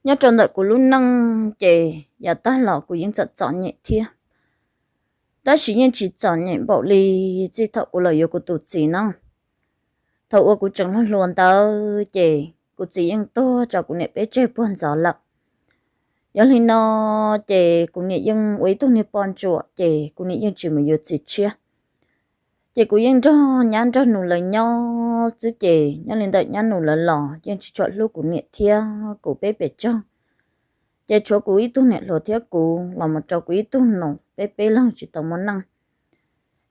Nyob rau ntawm kuv lub neej ces yav tag los kuv yeej txom txom nyem thiab, tab sis yeej tsis txom nyem npaum li txij thaum kuv los yuav kuv tus txiv no. Thaum uas kuv tseem hluas hluas ntawd ces kuv txiv yeej tuag tso kuv niam peb tseg puag ntxov lawm. Yog li no ces kuv niam yeej ua ib tug niag poj ntsuam ces kuv niam yeej tsis mus yuav txiv tshiab. Ces kuv yeej nrog nyab nrog nus lawv nyob xwb ces nyob li ntawm nyab nus lawv los yeej tsis tshua hlub kuv niam thiab kuv peb pes tsawg. Ces tshuav kuv ib tug niam hluas thiab kuv los mus rau kuv ib tug nus, peb peb leeg tsis tau muaj neej.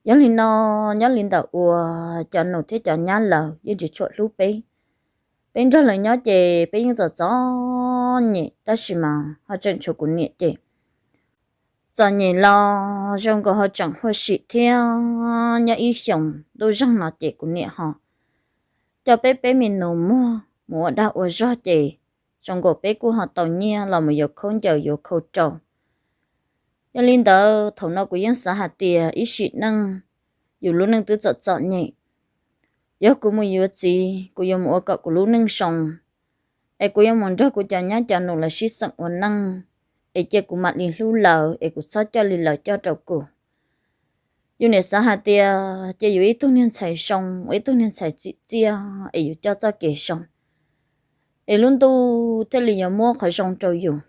Yog li no, nyob li ntawm uas cov nus thiab cov nyab lawv yeej tsis tshua hlub peb. Peb nrog lawv nyob ces peb yeej txom txom nyem, tab sis mas ho tseem tshuav kuv niam ces txom nyem los zoo nkaus ho tseem huaj sim thiab. Nyob ib xyoos ntuj zeeg no ces kuv niam ho coj peb peb me nus muag mus ua dag ua zog ces zoo nkaus peb kuj ho tau nyiaj los mus yuav khaub ncaws yuav khau rau. Yog li ntawd thaum no kuv yeej xav hais tias ib sim neej yus lub neej twb txom txom nyem, yog kuv mus yuav txiv kuv yuav mus ua kom kuv lub neej zoo, es kuv yuav mus nrog kuv cov nyab cov nus lawv sib xeem ua neej, es cia kuv mam li hlub lawv es kuv txhob coj li lawv coj rau kuv. Yus niam xav hais tias cia yus ib tug niag ntxhais zoo, ua ib tug niag ntxhais txim txiaj es yus coj txoj kev zoo, es lub ntuj thiaj li yuav muab qhov zoo rau yus.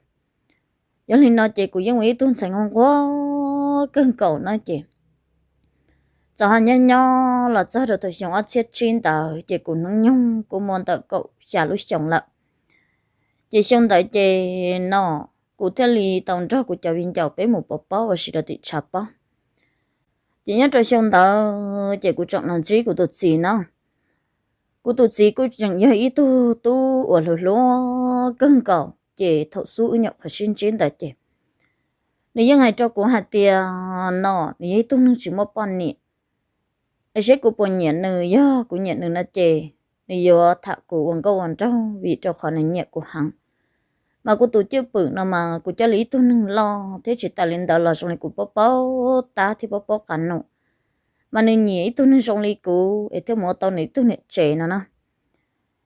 Yog li no ces kuv yeej ua ib tug ntxhais nquag nquag kawg nkaus na ces txawm ho nyob nyob los txog rau thaum xyoo ob txhiab tsib ntawd ces kuv hnub nyoog kuj muaj ntawm kaum xya lub xyoo lawm. Ces xyoo ntawd ces no kuv thiaj li tau nrog kuv cov viv ncaus peb mus pov pob ua si rau tim tshav pob. Ces nyob rau xyoo ntawd ces kuv tseem los ntsib kuv tus txiv no. Kuv tus txiv kuj tseem yog ib tug tub uas hluas hluas kawg nkaus, ces thaum xub wb nyuam qhuav sib ntsib ntawd ces nws yeej hais rau kuv hais tias no nws yog ib tug neeg tsis muaj poj niam, es seb kuv puas nyiam nws, yog kuv nyiam nws no ces nws yuav tham kuv ua nkauj ua nraug vim rau qhov nws nyiam kuv heev. Mas kuv tus cwj pwm no mas kuv coj li ib tug neeg loj thiab tsis tas li ntawd los zoo li kuv paub paub tab thiab paub paub qab num, mas nws nyiam ib tug neeg zoo li kuv es thiaj mus ua tau nws ib tug niam tsev no na.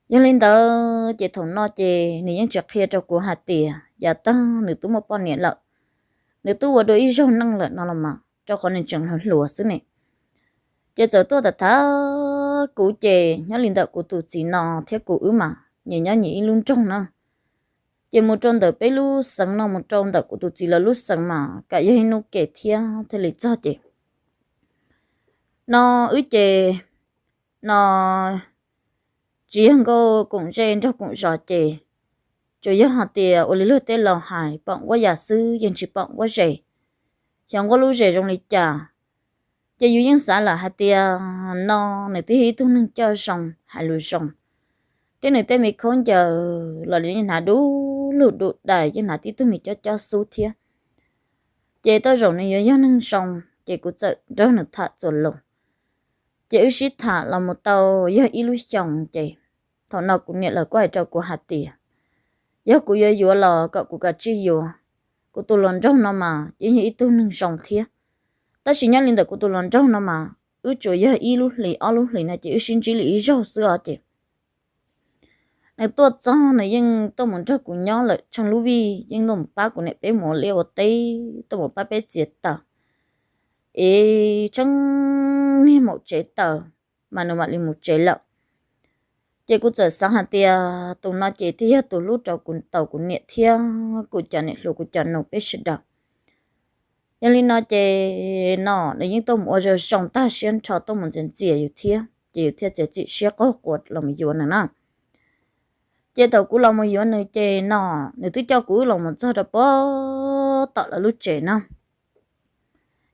Yog li ntawd ces thaum no ces nws yeej tsis qhia rau kuv hais tias yav tag nws twb muaj poj niam lawm, nws twb ua dua ib zaug neej lawm no los mas rau qhov nws tseem hluas hluas xwb ne. Ces txawm tuaj tham tham kuv ces nyob li ntawm kuv tus txiv no thiab kuv wb mas nyias nyob nyias ib lub nroog na. Ces mus rau ntawm peb lub xeev no mus rau ntawm kuv tus txiv lawv lub xeev mas kam yog ib hnub ke thiab thiaj li txog ces no wb ces no tsis yog nkauj koom zej nraug koom zos ces tsuas yog hais tias ua li luag tej laus hais pom nquab yas xwb yeej tsis pom nquab zes, xyov nquab lub zes zoo li cas. Ces yus yeej xav lawm hais tias no nws twb yog ib tug neeg coj zoo hais lus zoo, thiab nws tej me khaub ncaws los yeej hnav dub lug dub dais, yeej hnav tib tug me cob cob xub thiab. Ces tej zaum nws yuav yog neeg zoo, ces kuv txawm nrog nws tham txuas lus. Ces wb sib tham los mus tau yog ib lub xyoos ces thaum no kuv niam lawv kuj hais rau kuv hais tias yog kuv yuav yuav los kom kuv kav tsij yuav. Kuv tus hluas nraug no mas yeej yog ib tug neeg zoo thiab, tab sis nyob li ntawm kuv tus hluas nraug no mas wb tsuas yog ib lub hlis ob lub hlis no ces wb sib ntsib li ib zaug xwb os ces nws tuaj txog nws yeej tuaj mus nrog kuv nyob lawm tsheej lub vij, yeej tuaj mus pab kuv niam peb mus ua liaj ua teb, tuaj mus pab peb txiav taws, es tsheej niag maum tsev taws mas nws mam li mus tsev lawm. Ces kuv txawm xav hais tias tus no ces thiaj yog tus hlub rau kuv tau kuv niam thiab kuv cov niam hluas kuv cov nus peb sawv daws. Yog li no ces no nws yeej tuaj mus ua zoo zoo tag siab nrho tuaj mus ntxias ntxias yus thiab ces yus thiaj txiav txim siab qaug qua los mus yuav nws na. Ces thaum kuv los mus yuav nws ces no nws twb coj kuv wb los mus txog rau pem tom lawv lub tsev na.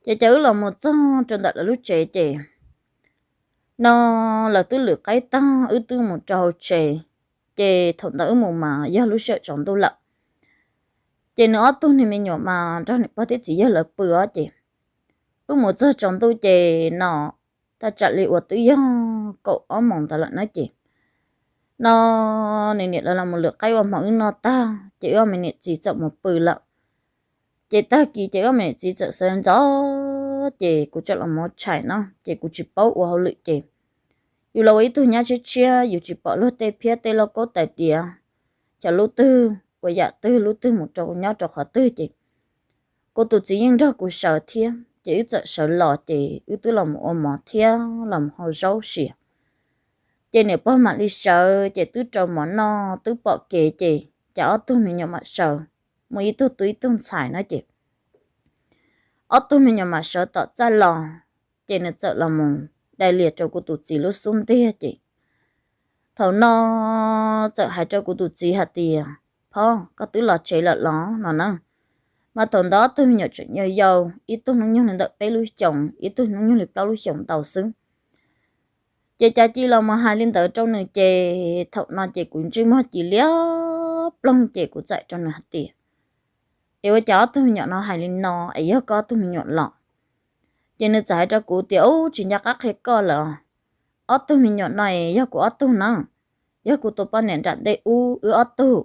Ces cov wb los mus txog rau ntawm lawv lub tsev ces no lawv twb lwm qaib tag wb twb mus rau hauv tsev. Ces thaum ntawd wb mus mas yog lub sij hawm tsaus ntuj lawm. Ces nws ob tug niag me nyuam mas nrog niam pog thiab txiv yawg lawv pw os ces wb mus txog tsaus ntuj ces no thaj tsam li uas twb yog kaum ob moos ntawd lawm na ces no nws niam lawv los mus lwm qaib ua hmo wb noj tag ces wb ob me niam txiv txawm mus pw lawm. Ces tag kis ces wb ob me niam txiv txawm sawv ntxov ces kuv txawm los mus tshais no ces kuv tsis paub ua hauj lwm ces yus los ua ib tug nyab tshiab tshiab yus tsis pom luag tej phiab tej lauj kaub tais diav, xyov lub twg ua yam twg lub twg mus rau nyob rau qhov twg ces kuv tus txiv yeej nrog kuv sawv thiab. Ces wb txawm sawv los ces wb twb los mus ua mov thiab los mus hau zaub siav. Ces niam pog mam li sawv ces twb rau mov noj twb pom kev ces cas ob tug me nyuam mam sawv, muaj ib tug tub ib tug ntxhais no ces ob tug me nyuam mam sawv tom txaj los. Ces nws txawm los mus dai lias rau kuv tus txiv lub xub ntiag ces thaum no txawm hais rau kuv tus txiv hais tias, Phob, koj twb los tsev lawm los no na? Mas thaum ntawd ob tug me nyuam tseem yau yau, ib tug hnub nyoog li ntawm peb lub xyoos, ib tug hnub nyoog li plaub lub xyoos ntau xwb. Ces cas cia los mus hais li ntawd rau nws ces thaum no ces kuv ntsej muag cia liab ploog ces kuv txawm rau nws hais tias, Es ua cas ob tug me nyuam no hais li no es yog koj ob tug me nyuam los? Ces nws txawm hais rau kuv tias, Ub, tsis nco qab qhia koj lawm, ob tug me nyuam no es yog kuv ob tug na, yog kuv tus poj niam nram ntej ub wb ob tug.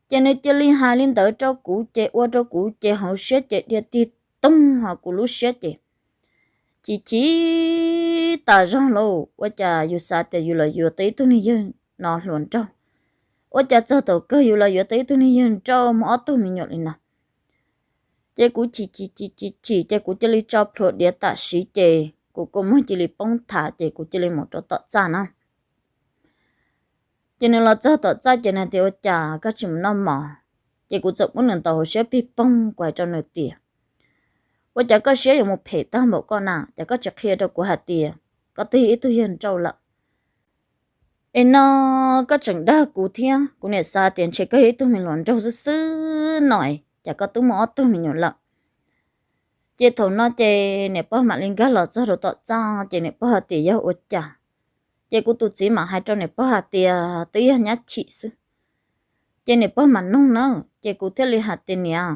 Ces nws cia li hais li ntawd rau kuv ces ua rau kuv ces hauv siab ces dhia tig toog hauv kuv lub siab ces chim chim tas zog lauj, ua cas yus xav tias yus los yuav tau ib tug niag yawg no hluas nraug, ua cas txog thaum kawg yus los yuav tau ib tug niag yawg nrauj muaj ob tug me nyuam li no. Ces kuv chim chim chim chim chim ces kuv cia li tso plhuav diav tam sim ces kuv kua muag cia li poob thav ces kuv cia li mus rau tom txaj na. Ces nws los txog tom txaj ces nws tias, Ua cas koj tsis mus noj mov? Ces kuv txawm muab nws ntaus hauv siab pig poog, kuv hais rau nws tias, Ua cas koj siab yuav mus phem tag npaum koj na, cas koj tsis qhia rau kuv hais tias koj twb yog ib tug yawg nrauj lawm? Es no koj tseem dag kuv thiab, kuv niam xav tias ntshe koj yog ib tug me hluas nraug xwb xwb no, cas koj twb muaj ob tug me nyuam lawm. Ces thaum no ces niam pog mam li nkag los txog rau tom txaj ces niam pog hais tias, Yog ua cas? Ces kuv tus txiv mam hais rau niam pog hais tias, Twb yog nyab chim xwb. Ces niam pog mam nug na, ces kuv thiaj li hais tias, Niam,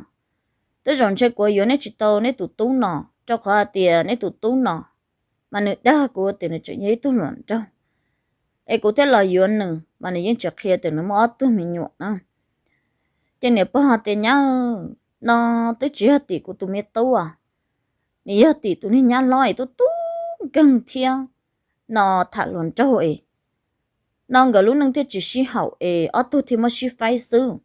twb zaum ntshe kuv yuav neb tsis tau neb tus tub no, rau qhov hais tias neb tus tub no mas nws dag kuv tias nws tseem yog ib tug hluas nraug, es kuv thiaj los yuav nws mas nws yeej tsis qhia tias nws muaj ob tug me nyuam na. Ces niam pog hais tias, Nyab, no twb tsis yog tim kuv tus me tub, nws yog tim tus niag nyab hlob es tub tub nkeeg thiab no tham hluas nraug es no nkawd lub neej thiaj tsis sib haum es ob tug thiaj muab sib faib xwb.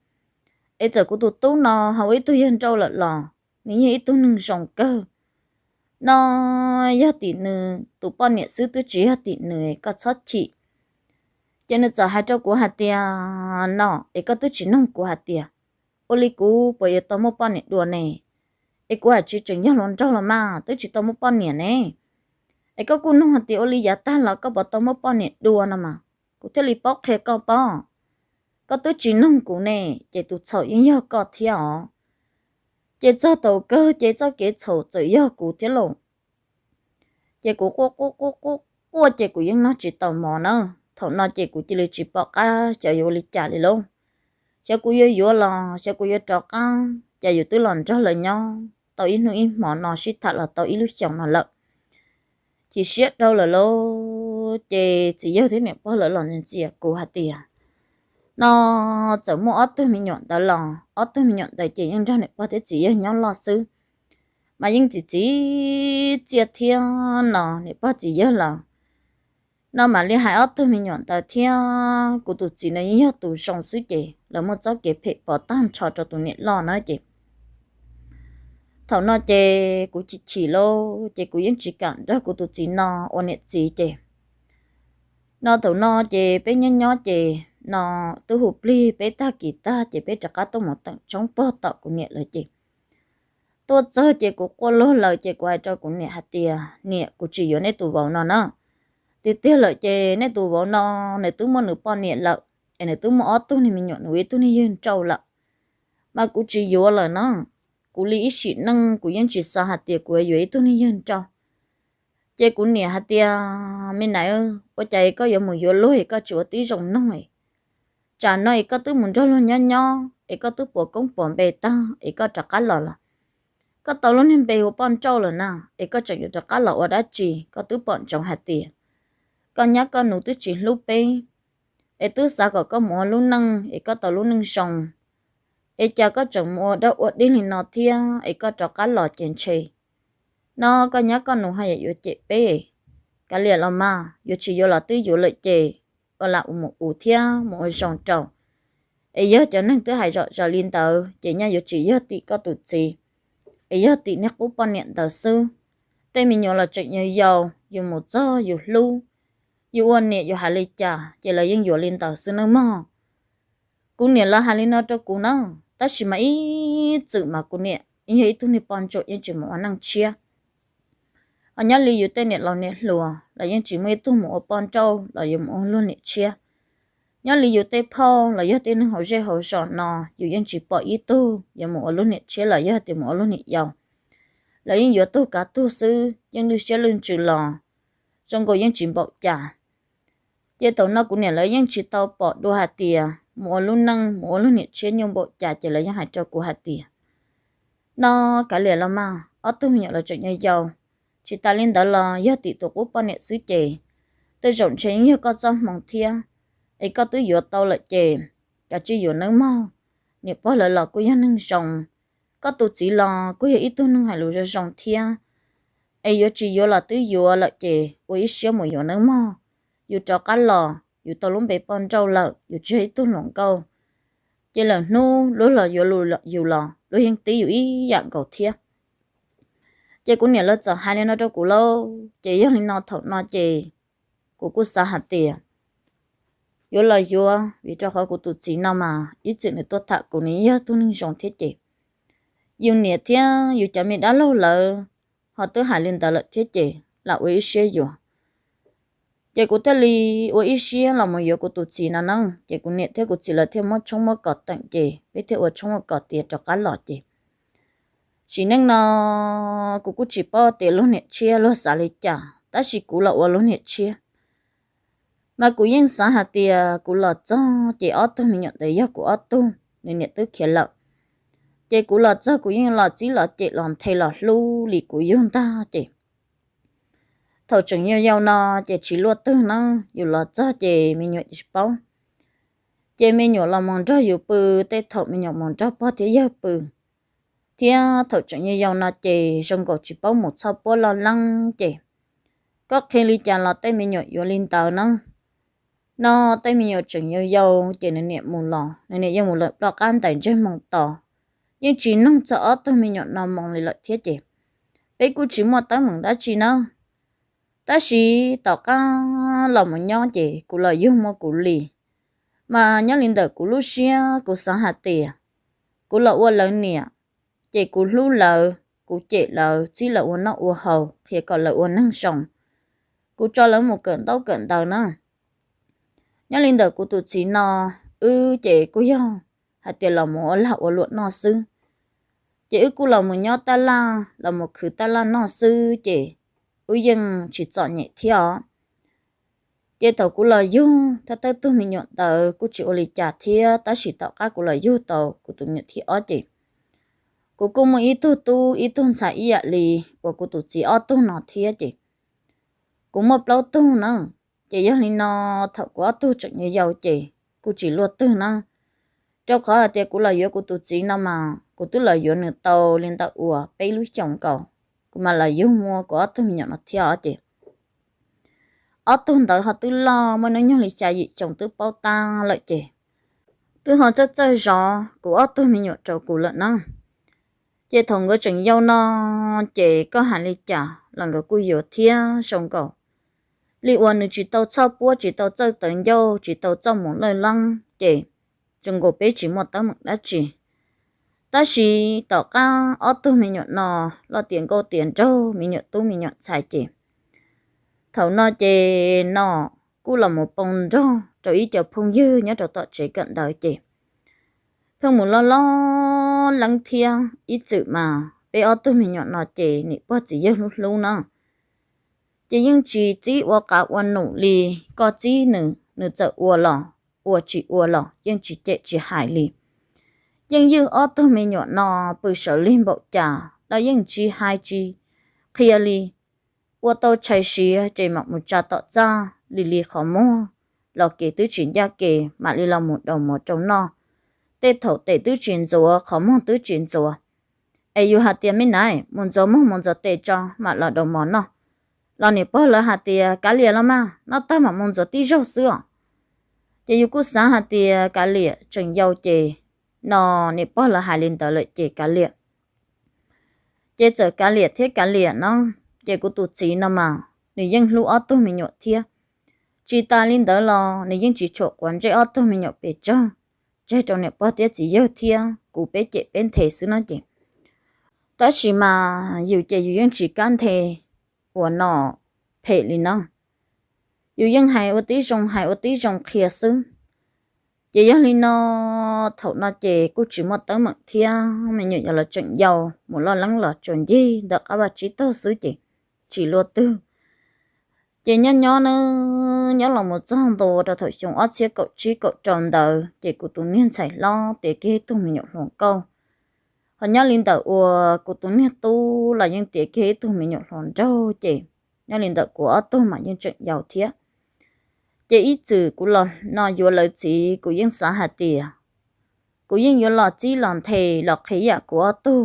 Es txawm kuv tus tub no ho ua ib tug yawg nrauj lawm los nws yog ib tug neeg zoo kawg. No yog tim nws tus poj niam xwb, twb tsis yog tim nws, koj txhob chim. Ces nws txawm hais rau kuv hais tias, No es koj twb tsis nug kuv hais tias ua li kuv puas yuav tau muaj poj niam dua ne? Es kuv hais tsis tseem yog hluas nraug los mas twb tsis tau muaj poj niam ne. Es koj kuj nug hais tias ua li yav tag los koj puas tau muaj poj niam dua no mas kuv thiaj li paub qhia koj pob. Koj twb tsis nug kuv ne, ces tus txhaum yeej yog koj thiab os. Ces txog thaum kawg ces txoj kev txhaum txawm yog kuv thiab lauj. Ces kuv quaj quaj quaj quaj quaj ces kuv yeej noj tsis tau mov na. Thaum no ces kuv cia li tsis pom qab xyov yuav ua li cas li lauj. Xyov kuv yuav yuav los xyov kuv yuav rov qab, cas yus twb los nrog lawv nyob tau ib hnub ib hmo no sib tham los tau ib lub xyoos no lawm. Chim siab dhau lawm lauj. Ces txiv yawg thiab niam pog lawv los ntxias kuv hais tias, No txawm muaj ob tug me nyuam ntawd los ob tug me nyuam ntawd ces yeej nrog niam pog thiab txiv yawg nyob loj xwb, mas yeej txi txiv txiaj thiab no niam pog txiv yawg lawm. No mam li hais ob tug me nyuam ntawd thiab kuv tus txiv no yeej yog tus zoo xwb ces lawv muaj txoj kev phem pov tag nrho rau tus niam loj na ces thaum no ces kuv chim chim lauj, ces kuv yeej tsis kam nrog kuv tus txiv no ua niam txiv ces no thaum no ces peb nyob nyob ces no twb hu plig peb tag kis tag ces peb rov qab tuaj mus teem tshoob pog tom kuv niam lawv ces tuaj txog ces kuv quaj luag lawm ces kuv hais rau kuv niam hais tias, Niam, kuv tsis yuav nej tus vauv no na. Tiag tiag lawm ces nej tus vauv no nws twb muaj nws poj niam lawm, es nws twb muaj ob tug niag me nyuam, nws ua ib tug niag yawg nrauj lawm, mas kuv tsis yuav lawm na. Kuv li ib sim neej kuv yeej tsis xav hais tias kuv yuav ib tug niag yawg nrauj. Ces kuv niam hais tias, Me nais, ua cas es koj yuav mus yuav luag es koj tsis ua tib zoo noog es? Tsam no es koj twb mus nrog luag nyob nyob es koj twb puas koob puas npe tag es koj rov qab los los koj tau lub niag npe ua poj nrauj lawm na, es koj tseem yuav rov qab los ua dab tsi? Koj twb pom ntsoov hais tias koj nyab koj nus twb tsis hlub peb, es twb xav kom koj mus ua lub neej es koj tau lub neej zoo, es cas koj tseem mus ua dab ua dig li no thiab es koj rov qab los ces ntshe no koj nyab koj nus haj yam yuav cem peb. Kav liam los mas, yuav tsis yuav los twb yuav lawm ces ua lam mus ua thiab mus ua zoo rau. Es yog cov neeg twb hais zom zaws li ntawd ces nyaj yuav tsis yog tim koj tus txiv, es yog tim niag qub poj niam ntawd xwb. Tej me nyuam los tseem yau yau, yus mus txog yus hlub, yus ua niam yus hais li cas ces lawv yeej yuav li ntawd xwb nawb mog. Kuv niam lawv hais li no rau kuv na, tab sis mas ib txwm mas kuv niam yog ib tug niag poj ntsuam yeej tsis mus ua neej tshiab. Ho nyob li yus tej niam laus niam hluas los yeej tsis muaj ib tug mus ua poj nrauj los yuav mus ua luag niam tshiab. Nyob li yus tej phauj los yog tej neeg hauv zej hauv zos no yus yeej tsis pom ib tug yuav mus ua luag niam tshiab los yog tias mus ua luag niam yau. Lawv yeej yuav tug kav tug xwb, yeej lwj siab lwj ntsws los zoo nkaus yeej tsis npaum cas. Ces thaum no kuv niam lawv yeej tsis tau pom dua hais tias mus ua lub neej mus ua luag niam tshiab nyuaj npaum cas ces lawv yeej hais rau kuv hais tias, no, kav liam los mas, ob tug me nyuam los tseem yau yau. Tsis tas li ntawd los yog tim tus qub poj niam xwb ces tej zaum ntshe yeej yog koj txoj hmoo thiab. Es koj twb yuav tau lawm ces kav tsij yuav nawb mog. Niam pog lawv los kuj yog neeg zoo, koj tus txiv los kuj yog ib tug neeg hais lus zoo zoo thiab. Es yuav tsis yuav los twb yuav lawm ces ua ib siab mus yuav nawb mog. Yus rov qab los yus tau lub npe poj nrauj lawm, yus tsis yog ib tug hluas nkauj, ces lawm hnub luag los yuav yus los luag yeej tib yus ib yam nkaus thiab. Ces kuv niam lawv txawm hais li no rau kuv lauj. Ces yog li no thaum no ces kuv kuj xav hais tias yuav los yuav, vim rau qhov kuv tus txiv no mas ib txwm nws tuaj tham kuv nws yog tug neeg zoo thiab ces yus niam thiab yus cov me dab laug lawv ho twb hais li ntawd lawm thiab ces lam ua ib siab yuav. Ces kuv thiaj li ua ib siab los mus yuav kuv tus txiv no na. Ces kuv niam thiab kuv txiv lawv thiaj muab tshoob muab kos teem ces peb thiaj ua tshoob ua kos tiav rov qab los ces sim neej no kuv kuj tsis paub tias luag niam tshiab luag xav li cas, tab sis kuv los ua luag niam tshiab mas kuv yeej xav hais tias kuv los txog ces ob tug me nyuam ntawd yog kuv ob tug, nws niam twb khiav lawm. Ces kuv los txog kuv yeej los txib los cem los nthe los hlub li kuv yug ntag ces thaum tseem yau yau no ces tsis luaj twg na, yus los txog ces me nyuam tsis paub. Ces me nyuam los mus nrog yus pw, tej thaum me nyuam mus nrog pog thiab yawg pw. Thiab thaum tseem yau yau no ces zoo nkaus tsis paub mus txhoj puab loj leeb ces koj qhia li cas los tej me nyuam yuav li ntawd na. No tej me nyuam tseem yau yau ces nws niam mus los nws niam yeej mus lawm ploj qab ntais ntsej moo tos, yeej tsis noog txog ob tug me nyuam no moo li lawm thiab ces peb kuj tsis muaj teeb meem dab tsi na. Tab sis tom qab los mus nyob ces kuv los yug muaj kuv li. Mas nyob li ntawm kuv lub siab kuv xav hais tias kuv los ua lawv niam, ces kuv hlub lawv, kuv cem lawv, txib lawv ua noj ua haus, qhia kom lawv ua neeg zoo, kuv tso lawv mus kawm ntaub kawm ntawv na. Nyob li ntawm kuv tus txiv no, wb ces kuj yog hais tias los mus ua lag ua luam noj xwb. Ces wb kuj los mus nyob taj laj los mus khwv taj laj noj xwb ces wb yeej tsis txom nyem thiab os. Ces thaum kuv los yug thawj thawj tug me nyuam ntawd kuj tsis ua li cas thiab, tab sis tom qab kuv los yug tau kuv tus me nyuam thib ob ces kuv kuj muaj ib tug tub ib tug ntxhais ib yam li uas kuv tus txiv ob tug no thiab ces kuv muaj plaub tug na. Ces yog li no thaum kuv ob tug tseem yau yau ces kuj tsis luaj twg na, rau qhov hais tias kuv los yuav kuv tus txiv no mas kuv twb los yuav nws tau li ntawm uas peb lub xyoos nkaus, kuv mam los yug muaj kuv ob tug me nyuam no thiab os ces ob tug ntawd ho twb loj muaj hnub nyoog li xya yim xyoo twb paub tab lawm ces twb ho txawj txawj zov kuv ob tug me nyuam rau kuv lawm na. Ces thaum nkawd tseem yau no ces koj hais li cas los nkawd kuj yuav thiab zoo nkaus li uas nws tsis tau txhoj puab tsis tau txawj tawv ncauj tsis tau txoj mus lawj leeb ces zoo nkaus peb tsis muaj teeb meem dab tsi. Tab sis tom qab ob tug me nyuam no loj tiav nkauj tiav nraug me nyuam tub me nyuam ntxhais ces thaum no ces Nom kuj los mus poo nrog rau ib co phooj ywg nyob rau tom tsev kawm ntawv ces pheej mus loj loj leeb thiab. Ib txwm mas peb ob tug me nyuam no ces niam pog txiv yawg hlub hlub na, ces yeej tsis txib ua qav ua num li. Koj txib nws, nws txawm ua los ua, tsis ua los yeej tsis cem tsis hais li. Yeej ywj ob tug me nyuam no pw sawv lig npaum cas los yeej tsis hais tsis qhia li. Ua tau tshais siav ces mam mus tsa tom txaj li li qhov muag, los kev twb tsis ncaj kev mam li los mus daus mov rau noj. Tej thaum tes twb tsis ntxuav qhov muag twb tsis ntxuav, es yus hais tias me nais mus ntxuav muag mus ntxuav tes tso mam los daus mov noj, los niam pog lawv hais tias kav liam los mas, noj tag mam mus ntxuav tib zaug xwb os. Ces yus kuj xav hais tias kav liam tseem yau ces, no niam pog lawv hais li ntawd lawm ces kav liam. Ces txawm kav liam thiab kav liam no, ces kuv tus txiv no mas nws yeej hlub ob tug me nyuam thiab. Tsis tas li ntawd los nws yeej tsis tshua quav ntsej ob tug me nyuam pes tsawg, tseg rau niam pog thiab txiv yawg thiab kuv peb cem peb nthe xwb no ces. Tab sis mas yus ces yus yeej tsis kam nthe uas no phem li no. Yus yeej hais ua tib zoo, hais ua tib zoo qhia xwb. Ces yog li no, thaum no ces kuj tsis muaj teeb meem thiab, me nyuam yog los tseem yau, mus loj leeb los tsuas ncig ntawm qab vaj tsib taug xwb ces tsis luaj twg. Ces nyob nyob na, nyob los mus txog ntua rau thaum xyoo ob txhiab kaum tsib kaum rau ntawd ces kuv tus niag ntxhais hlob tiav kiag ib tug me nyuam hluas nkauj. Ho nyob li ntawm uas kuv tus niag tub los yeej tiav kiag ib tug me nyuam hluas nraug ces nyob li ntawm kuv ob tug mas yeej tseem yau thiab. Ces ib txwm kuv los no yuav lawv txiv kuv yeej xav hais tias kuv yeej yuav los txib los nthe los qhia yam kuv ob tug.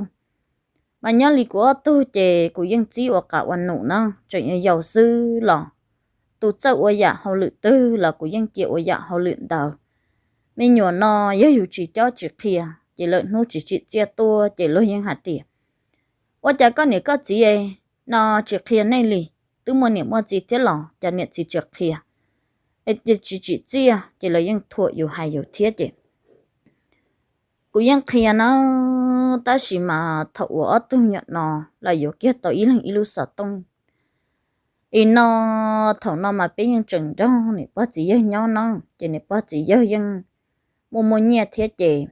Mas nyob li kuv ob tug ces kuv yeej txib ua qab ua num na, tseem yau yau xwb los tus txawj ua yam hauj lwm twg los kuv yeej cia ua yam hauj lwm ntawd. Me nyuam no yog yus tsis cob tsis qhia ces lawv hnub tsis tsim txiaj tuaj ces luag yeej hais tias, ua cas koj niam koj txiv no tsis qhia nej li? Twb muaj niam muaj txiv thiab los cas niam txiv tsis qhia, es tsis tsim txiaj ces lawv yeej thuam yus hais yus thiab ces kuv yeej qhia na. Tab sis mas thaum uas ob tug me nyuam no los yuav kiag tau ib leeg ib lub xov tooj es no, thaum no mas peb yeej tseem nrog niam pog txiv yawg nyob no ces niam pog txiv yawg yeej muaj muaj nyiaj thiab ces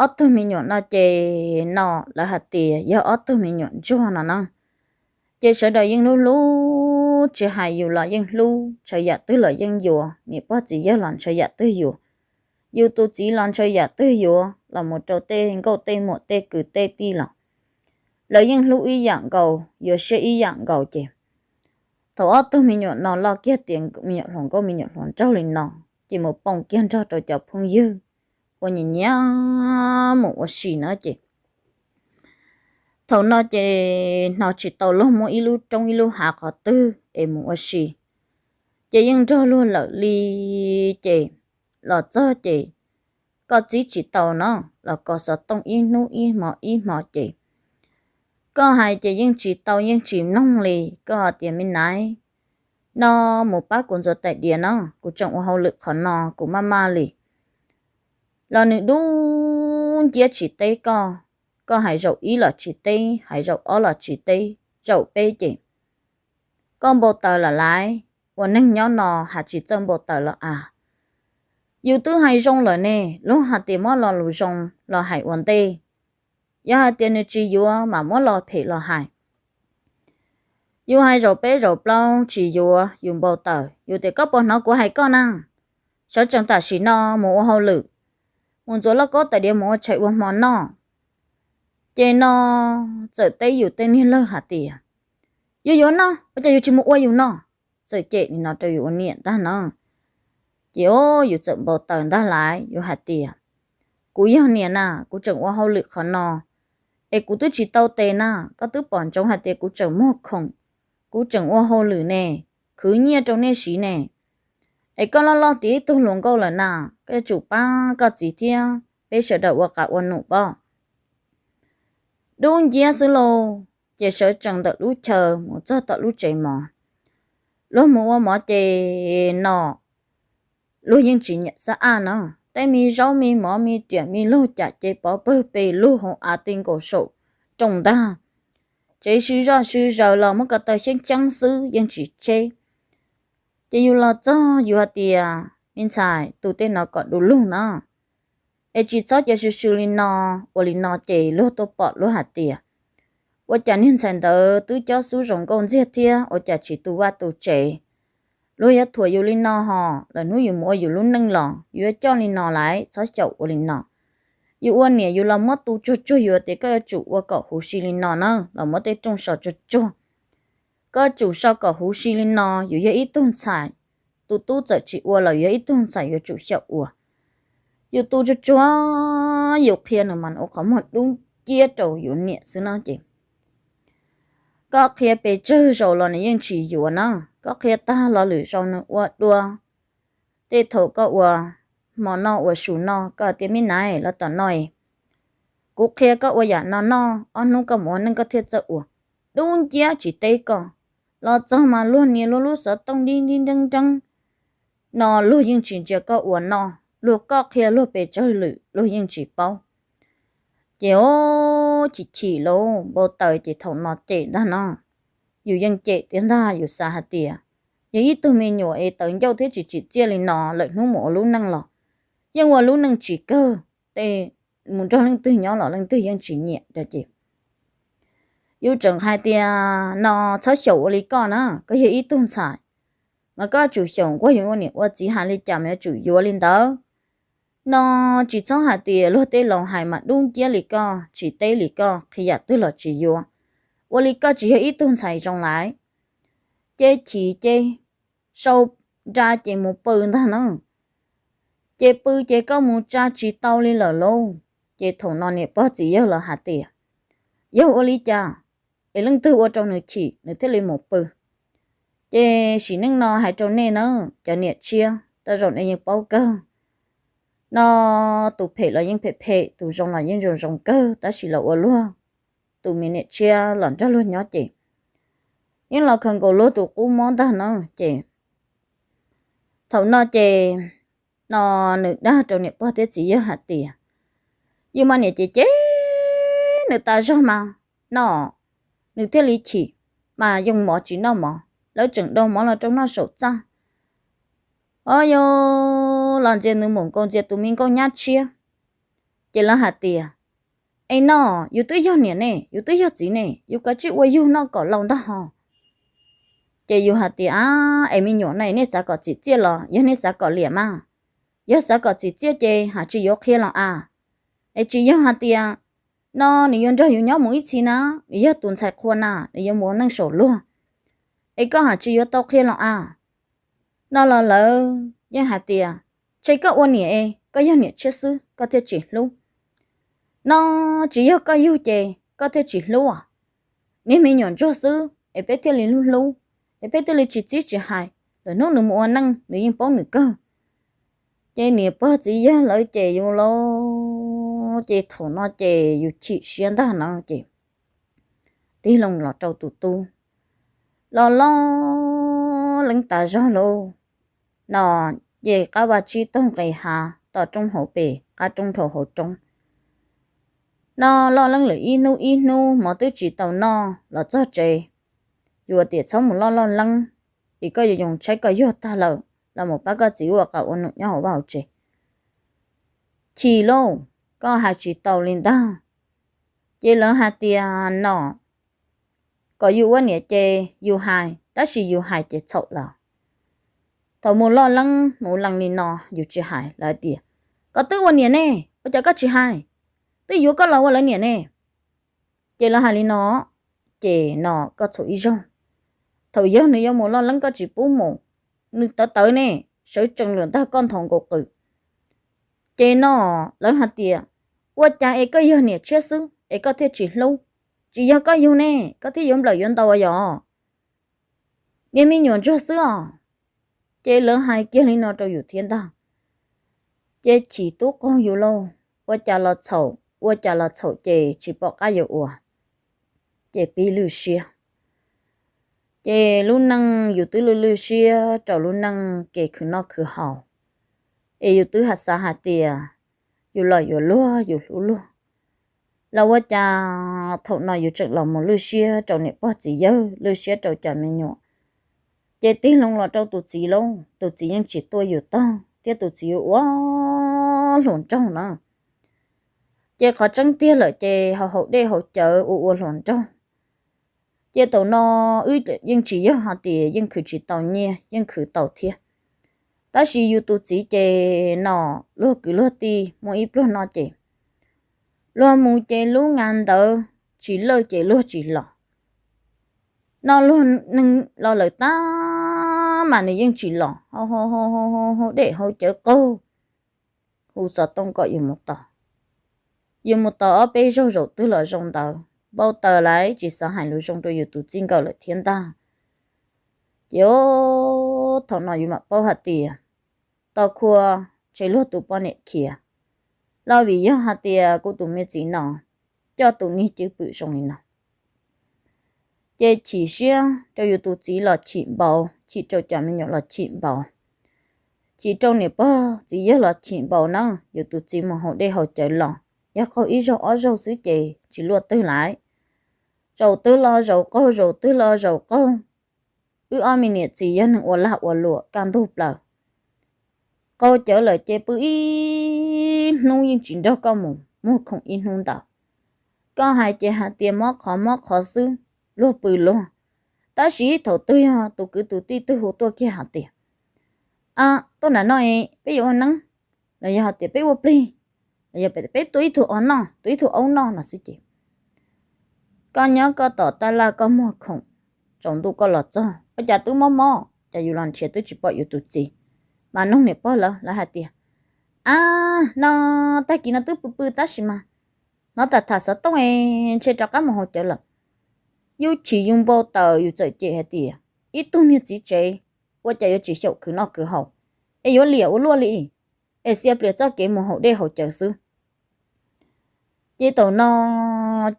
ob tug me nyuam no ces no lawv hais tias yog ob tug me nyuam ntsuag no na. Ces sawv daws yeej hlub hlub, tsis hais yus los yeej hlub, ntshaw yam twg los yeej yuav, niam pog txiv yawg los ntshaw yam twg yuav, yus tus txiv los ntshaw yam twg yuav, los mus rau tej nkauj tej muam tej kwv tej tij los lawv yeej hlub ib yam nkaus, yuav siab ib yam nkaus ces thaum ob tug me nyuam no loj kiag tiav me nyuam hluas nkauj me nyuam hluas nraug li no ces mus poob kiag nrog rau cov phooj ywg uas nyiam nyiam mus ua si na ces thaum no ces hnov tsis tau luag muaj ib lub roob ib lub hav qhov twg es mus ua si, ces yeej nrog luag lawm li. Ces los txog ces koj txib tsis tau no los koj xov tooj ib hnub ib hmo ib hmo ces koj hais ces yeej tsis tau yeej tsis mloog li. Koj hais tias me naiv, no mus pab kuv ntxuav tais diav no, kuv tseem ua hauj lwm qhov no kuv maj maj li. Los nws dub nciab tsis teb koj, koj hais zaum ib los tsis teb, hais zaum ob los tsis teb, zaum peb ces koj npau taws lawm lauj. Ua neeg nyob no has tsis txawj npau taws los as. Yus twb hais zoo lawm ne, luag hais tias muab lo lus zoo los hais ua ntej. Yog hais tias nws tsis yuav mas muab lo phem los hais. Yus hais zaum peb zaum plaub tsis yuav yus npau taws, yus tias koj puas hnov kuv hais koj na? Sawv tsees tam sim no mus ua hauj lwm, mus ntxuav lauj kaub tais diav mus ua tshais ua hmo noj. Ces no txawm teb yus tej niag lawg hais tias, yus yuav noj ua cas yus tsis mus ua yus noj? Txawm cem li no rau yus ua niam ntag no. Ces o, yus txawm npau taws ntag lauj, yus hais tias, kuv yog niam na, kuv tseem ua hauj lwm qhov no, es kuv twb tsis tau tes na, koj twb pom ntsoov hais tias kuv tseem muag khoom, kuv tseem ua hauj lwm ne, khwv nyiaj rau nej siv ne. Es koj loj loj tiav ib tug hluas nkauj lawm na, koj yuav tsum pab koj txiv thiab peb sawv daws ua qab ua num pob. Dub nciab xwb lauj. Ces sawv tsees ntawm lub chaw mus txog tom lub tsev mov, luag mus ua mov ces no luag yeej tsis nyiam xab aj na. Tej me zaub me mov me riam me lug cam ces pov pawg pes lug hauv av ti nkaus saum rooj ntag. Tsev sw zoj sw zaws los muab ko taw xyeeb xyeeb xwb yeej tsis tsheb. Ces yus los txog yus hais tias, me ntxhais, tu tej no kom du lug na, es tsis txhob cia sw sw li no, ua li no ces luag tuaj pom luag hais tias, ua cas niag ntxhais ntawd twb cob xub zoo nkauj ntxiag thiab ua cas tsis tu vaj tu tsev. Luag yuav thuam yus li no hos, lwm hnub yus mus ua yus lub neej los yus yuav coj li no lauj, txhob xyaum ua li no. Yus ua niam yus los muab tu tsuag tsuag, yus tias koj yuav tsum ua kom huv si li no na, los muab tej rooj so tsuag tsuag. Koj yuav tsum so kom huv si li no, yus yog ib tug ntxhais, tus tub txawm tsis ua los yus yog ib tug ntxhais yuav tsum xyaum ua. Yus tu tsuag tsuag, yus qhia nws mas nws ua qhov muag dub nciab rau yus niam xwb no ces koj qhia pes tsawg zaus los nws yeej tsis yuav na, koj qhia tag los lwm zaus nws ua dua. Tej thaum koj ua hmo noj ua su noj koj tias me nais los tom no, kuv qhia koj ua yam no noj, ob hnub koj mus ua neej koj thiaj txawj ua. Dub nciab tsis teb koj, los txog mas luag nias luag lub xov tooj dib dib nreeb nreeb no luag yeej tsis ntsia koj ua noj, luag koj qhia luag pes tsawg lwm luag yeej tsis paub. Ces o, chim chim lauj, npau taws ces thaum no cem ntag no. Yus yeej cem tiag ntag, yus xav hais tias yog ib tug me nyuam es tawv ncauj thiab tsis tsim txiaj li no lawm hnub mus ua lub neej los yeej ua lub neej tsis kawg, tej mus nrog leej twg nyob los leej twg yeej tsis nyiam ces yus tseem hais tias no txhob xyaum ua li koj na, koj yog ib tug ntxhais mas koj yuav tsum xyaum nquag yus ua niam ua txiv hais li cas mas yuav tsum yuav li ntawd. No tsis txhob hais tias luag tej laus hais mas dub nciab li koj, tsis teb li koj, qhia yam twg los tsis yuav. Ua li koj tsis yog ib tug ntxhais zoo lawm. Ces chim ces sau nra ces mus pw ntag na. Ces pw ces koj mus tsa tsis tau li lawm lauj. Ces thaum no niam pog txiv yawg los hais tias yog ua li cas es leej twg ua rau nws chim nws thiaj li mus pw. Ces sim neej no hais rau nej na, cov niam tshiab tej zaum nej yeej paub kawg. No tus phem los yeej phem phem, tus zoo los yeej zoo zoo kawg, tab sis los ua luag tus me niam tshiab los nrog luag nyob ces yeej los khaws nkaus luag tus qub mob ntag na. Ces thaum no ces no nws dag rau niam pog thiab txiv yawg hais tias yus mas niam ces cem nws tas zog mas no nws thiaj li chim, mas yoo mov tsis noj mov, lawv tseem dau mov los rau noj saum txaj. O, yus los ntxias nws mus nkaus ntxias tus me nkauj nyab tshiab. Ces lawv hais tias es no yus twb yog niam ne, yus twb yog txiv ne, yus kav tsij ua yug noj kom laus ntag ho. Ces yus hais tias a, es me nyuam no nej xav kom tsim txiaj los yog nej xav kom liam mas? Yog xav kom tsim txiaj ces hais tsis yuav qhia los a. Es tsis yog hais tias no nws yuav nrog yus nyob mus ib txhis na, nws yog tus ntxhais qhua na, nws yuav mus ua neej saum luag, es koj hais tsis yuav tau qhia los a. No los lawv yeej hais tias tshe koj ua niam es koj yog niam tshiab xwb koj thiaj tsis hlub. No tsis yog koj yug ces koj thiaj tsis hlub. Niag me nyuam ntsuag xwb es peb thiaj li hlub hlub, es peb thiaj li tsis txib tsis hais, lwm hnub nws mus ua neej nws yeej paub nws kawg. Ces niam pog txiv yawg lawv ces yus lauj, ces thaum no ces yus chim siab ntag no ces tig loo los rau tus tub, los loj leeb tas zog lauj. No ces qab vaj tsib taug nqis hav tom roob hauv pes qab roob dhau hauv roob. No loj leeb lawm ib hnub ib hnub hmo twb tsis tau noj los txog tsev, yus tias txhob mus loj loj leeb, es koj yuav yoo tshaib koj yuag tag lawm los mus pab koj txiv ua qas ua num nyob hauv vaj hauv tsev. Chim lauj, koj hais tsis tau li ntag. Ces lawv hais tias no kom yus ua niam ces yus hais, tab sis yus hais ces txhaum lawm. Thaum mus loj leeb mus lees li no yus tsis hais, lawv tias koj twb ua niam ne, ua cas koj tsis hais? Twb yuav koj los ua lawv niam ne. Ces lawv hais li no, ces no koj txhaum ib zaug. Thaum yog nws yuav mus loj leeb koj tsis pub mus, nws tawv tawv ne, sawv tsees lawm ntag koj nthos nkaus qws. Ces no lawv hais tias ua cas es koj yog niam tshiab xwb es koj thiaj tsis hlub, tsis yog koj yug ne koj thiaj yuav nplawm yuav ntaus yom. Niag me nyuam ntsuag xwb os. Ces lawv hais kiag li no rau yus thiab ntag. Ces chim tub qaug yus lauj, ua cas los txhaum, ua cas los txhaum ces tsis pom qab yuav ua, ces pib lwj siab. Ces lub neej yus twb lwj lwj siab rau lub neej kev khwv noj khwv haus, es yus twb xav hais tias yus los yuav luag yus hlub luag, los ua cas thaum no yus tseem los mus lwj siab rau niam pog txiv yawg, lwj siab rau cov me nyuam. Ces tig loo los rau tus txiv lauj, tus txiv yeej tsis tuaj yus tog thiab tus txiv ua hluas nraug na. Ces qhov tseeb tiag lawm ces haus haus dej haus cawv ua ua hluas nraug. Ces thaum no wb yeej tsis yog hais tias yeej khwv tsis tau nyiaj, yeej khwv tau thiab. Tab sis yus tus txiv ces no luag kwv luag tij muaj ib pluag no ces luag mus ces lub nga ntawd tsis lawj ces luag tsis los. No luag neeg los lawm tab mas nws yeej tsis los, haus dej haus cawv qaug, hu xov tooj kom yus mus tos. Yus mus tos ob peb zaug zaum twg los zoo ntawd, npau taws lawm tsis xav hais lus zoo rau yus tus txij nkawm lawm thiab ntag. Ces thaum no yus mam paub hais tias tau khua, tseg luag tus poj niam khiav, los vim yog hais tias kuv tus me txiv no coj tus niag cwj pwm zoo li no. Ces chim siab rau yus tus txiv los chim npaum, chim rau cov me nyuam los chim npaum, chim rau niam pog txiv yawg los chim npaum na. Yus tus txiv mus haus dej haus cawv los, yog qaug ib zaug ob zaug xwb ces tsis luaj twg lawm. Zaum twg los zaum qaug, zaum twg los zaum qaug. Wb ob me niam txiv yog neeg ua lag ua luam kaj ntug plaws. Qaug cawv lawm ces pw ib hnub yeej tsis nrog koj mus muag khoom ib hnub ntawd. Koj hais ces hais tias mob qhov mob qhov xwb, luag pw luag. Tab sis thaum twg yog tus kwv tus tij twg hu tuaj kiag hais tias, a, tuaj nram no es peb yuav ua neeb, los yog hais tias peb ua plig, los yog peb tua ib tug o noj, tua ib tug aub noj no xwb ces koj nyob koj tom tab laj koj muag khoom, tsaus ntuj koj los txog ua cas twb mob mob, cas yus los nrhiav twb tsis pom yus tus txiv. Mas noog niam pog lawv, lawv hais tias, a, no, tag kis no twb pw pw tab sis mas hnov tas tham xov tooj es ntshe rov qab mus haus cawv lawm. Yus chim yus npau taws yus txawm cem hais tias, ib tug niag txiv tsev ua cas yuav tsis xyaum khwv noj khwv haus, es yuav liam ua luaj li, es xia plias txoj kev mus haus dej haus cawv xwb. Ces thaum no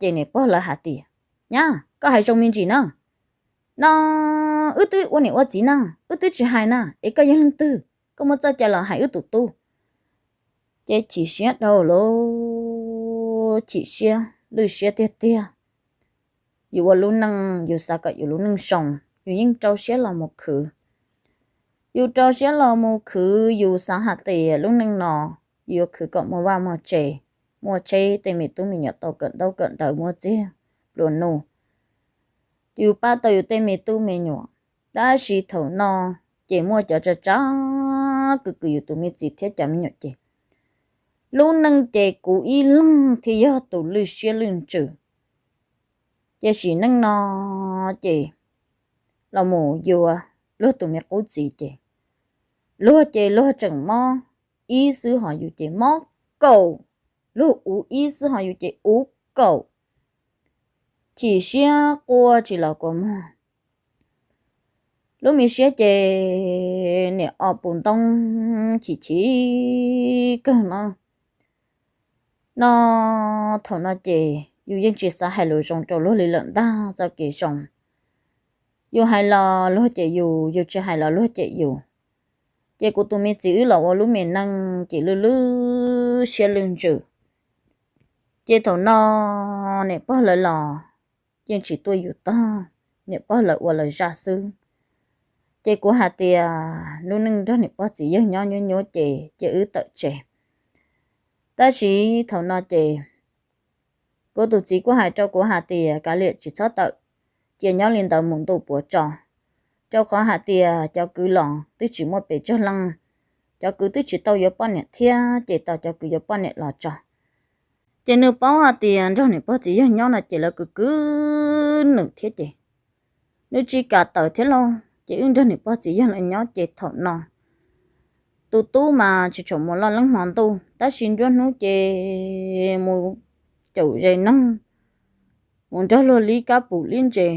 ces niam pog lawv hais tias, nyab, koj hais zoo me ntsis na. No, wb twb ua niam ua txiv na, wb twb tsis hais na, es koj yog leej twg, koj muaj txoj cai los hais wb tus tub? Ces chim siab dhau lawm, chim siab lwj siab tiag tiag. Yus ua lub neej yus xav kom yus lub neej zoo, yus yeej rau siab los mus khwv. Yus rau siab los mus khwv, yus xav hais tias lub neej no yus yuav khwv kom muaj vaj muaj tse, muaj tsheb, tej me tub me nyuam tau kawm ntaub kawm ntawv, muaj txiag plua nuj, yus pab tau yus tej me tub me nyuam. Tab sis thaum no ces muaj cov tsa tsa kws kws yus tus me txiv thiab cov me nyuam ces lub neej ces kuv ib leeg thiaj yog tus lwj siab lwj ntsws. Ces sim neej no ces los mus yuav luag tus me qub txiv ces luag ces luag tseem mob ib xwb ho yus ces mob kaum, luag uv ib xwb ho yus ces uv kaum. Chim siab quaj tsis los kua muag. Lub me siab ces niam o pus ntoob chim chim kawg no. No, thaum no ces yus yeej tsis xav hais lus zoo rau luag li lawm ntag, txoj kev zoo. Yus hais los luag cem yus, yus tsis hais los luag cem yus. Ces kuv tus me txiv wb los ua lub me neej ces lwj lwj siab lwj ntsws. Ces thaum no niam pog lawv los yeej tsis tuaj yus tog, niam pog lawv ua lawv zaj xwb. Ces kuv hais tias lub neej nrog niam pog txiv yawg nyob nyuab nyuab ces cia wb tawm tsev. Tab sis thaum no ces kuv tus txiv kuj hais rau kuv hais tias kav liam tsis txhob tawm, cia nyob li ntawd mus ntuj puav tso, rau qhov hais tias cov kwv los twb tsis muaj pes tsawg leej, cov kwv twb tsis tau yuav poj niam thiab ces tos cov kwv yuav poj niam los tso. Ces nws paub hais tias nrog niam pog txiv yawg nyob no ces lawv kwv kwv nws thiab ces nws tsis kam tawm thiab lauj. Ces wb nrog niam pog txiv yawg lawv nyob ces thaum no tus tub mas tsis tshua mus loj leeb hmo ntuj, tab sis nruab hnub ces mus caum zes noog, mus nrog luag lib kab pum lib ntses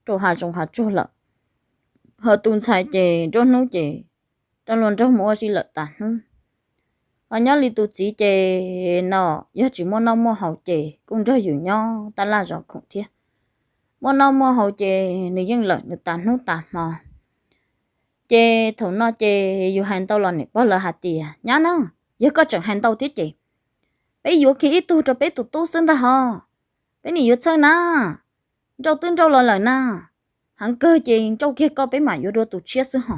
rau hav zoov hav tsuag lawm. Ho tus ntxhais ces nruab hnub ces rau luag nrog mus ua si lawm tas hnub. Ho nyob li tus txiv ces no yog tsis muaj noj muaj haus ces kuj nrog yus nyob tab laj zov khoom thiab. Muaj noj muaj haus ces nws yeej lawm nws tas hnub tas hmo. Ces thaum no ces yus hais ntau los niam pog lawv hais tias nyab na, yog koj tseem hais ntau thiab ces peb yuav kiag ib tug rau peb tus tub xwb ntag ho. Peb nim yuav txhawj na, nrauj twb nrauj los lawm na, heev kawg ces nrauj kiag koj peb mam yuav dua tus tshiab xwb ho.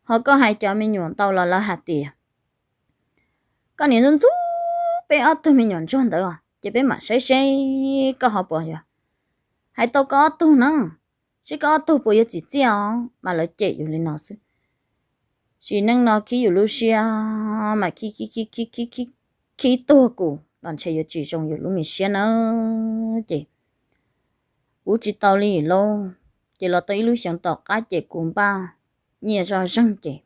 Ho koj hais cov me nyuam ntau los lawv hais tias koj niam ntxub ntxub peb ob tug me nyuam ntsuag ntawd ces peb mam saib seb koj ho puas yog hais tau koj ob tug na, seb koj ob tug puas yuav txim txiaj os, mas lawv cem yus li no xwb. Sim neej no khib yus lub siab mas khib khib khib khib khib khib tuag kuv los ntshe yuav tsis zoo yus lub me siab na. Ces kuv tsis tau li lauj. Ces los tau ib lub xyoos tom qab ces kuv npaj nyiaj zoj zeeg ces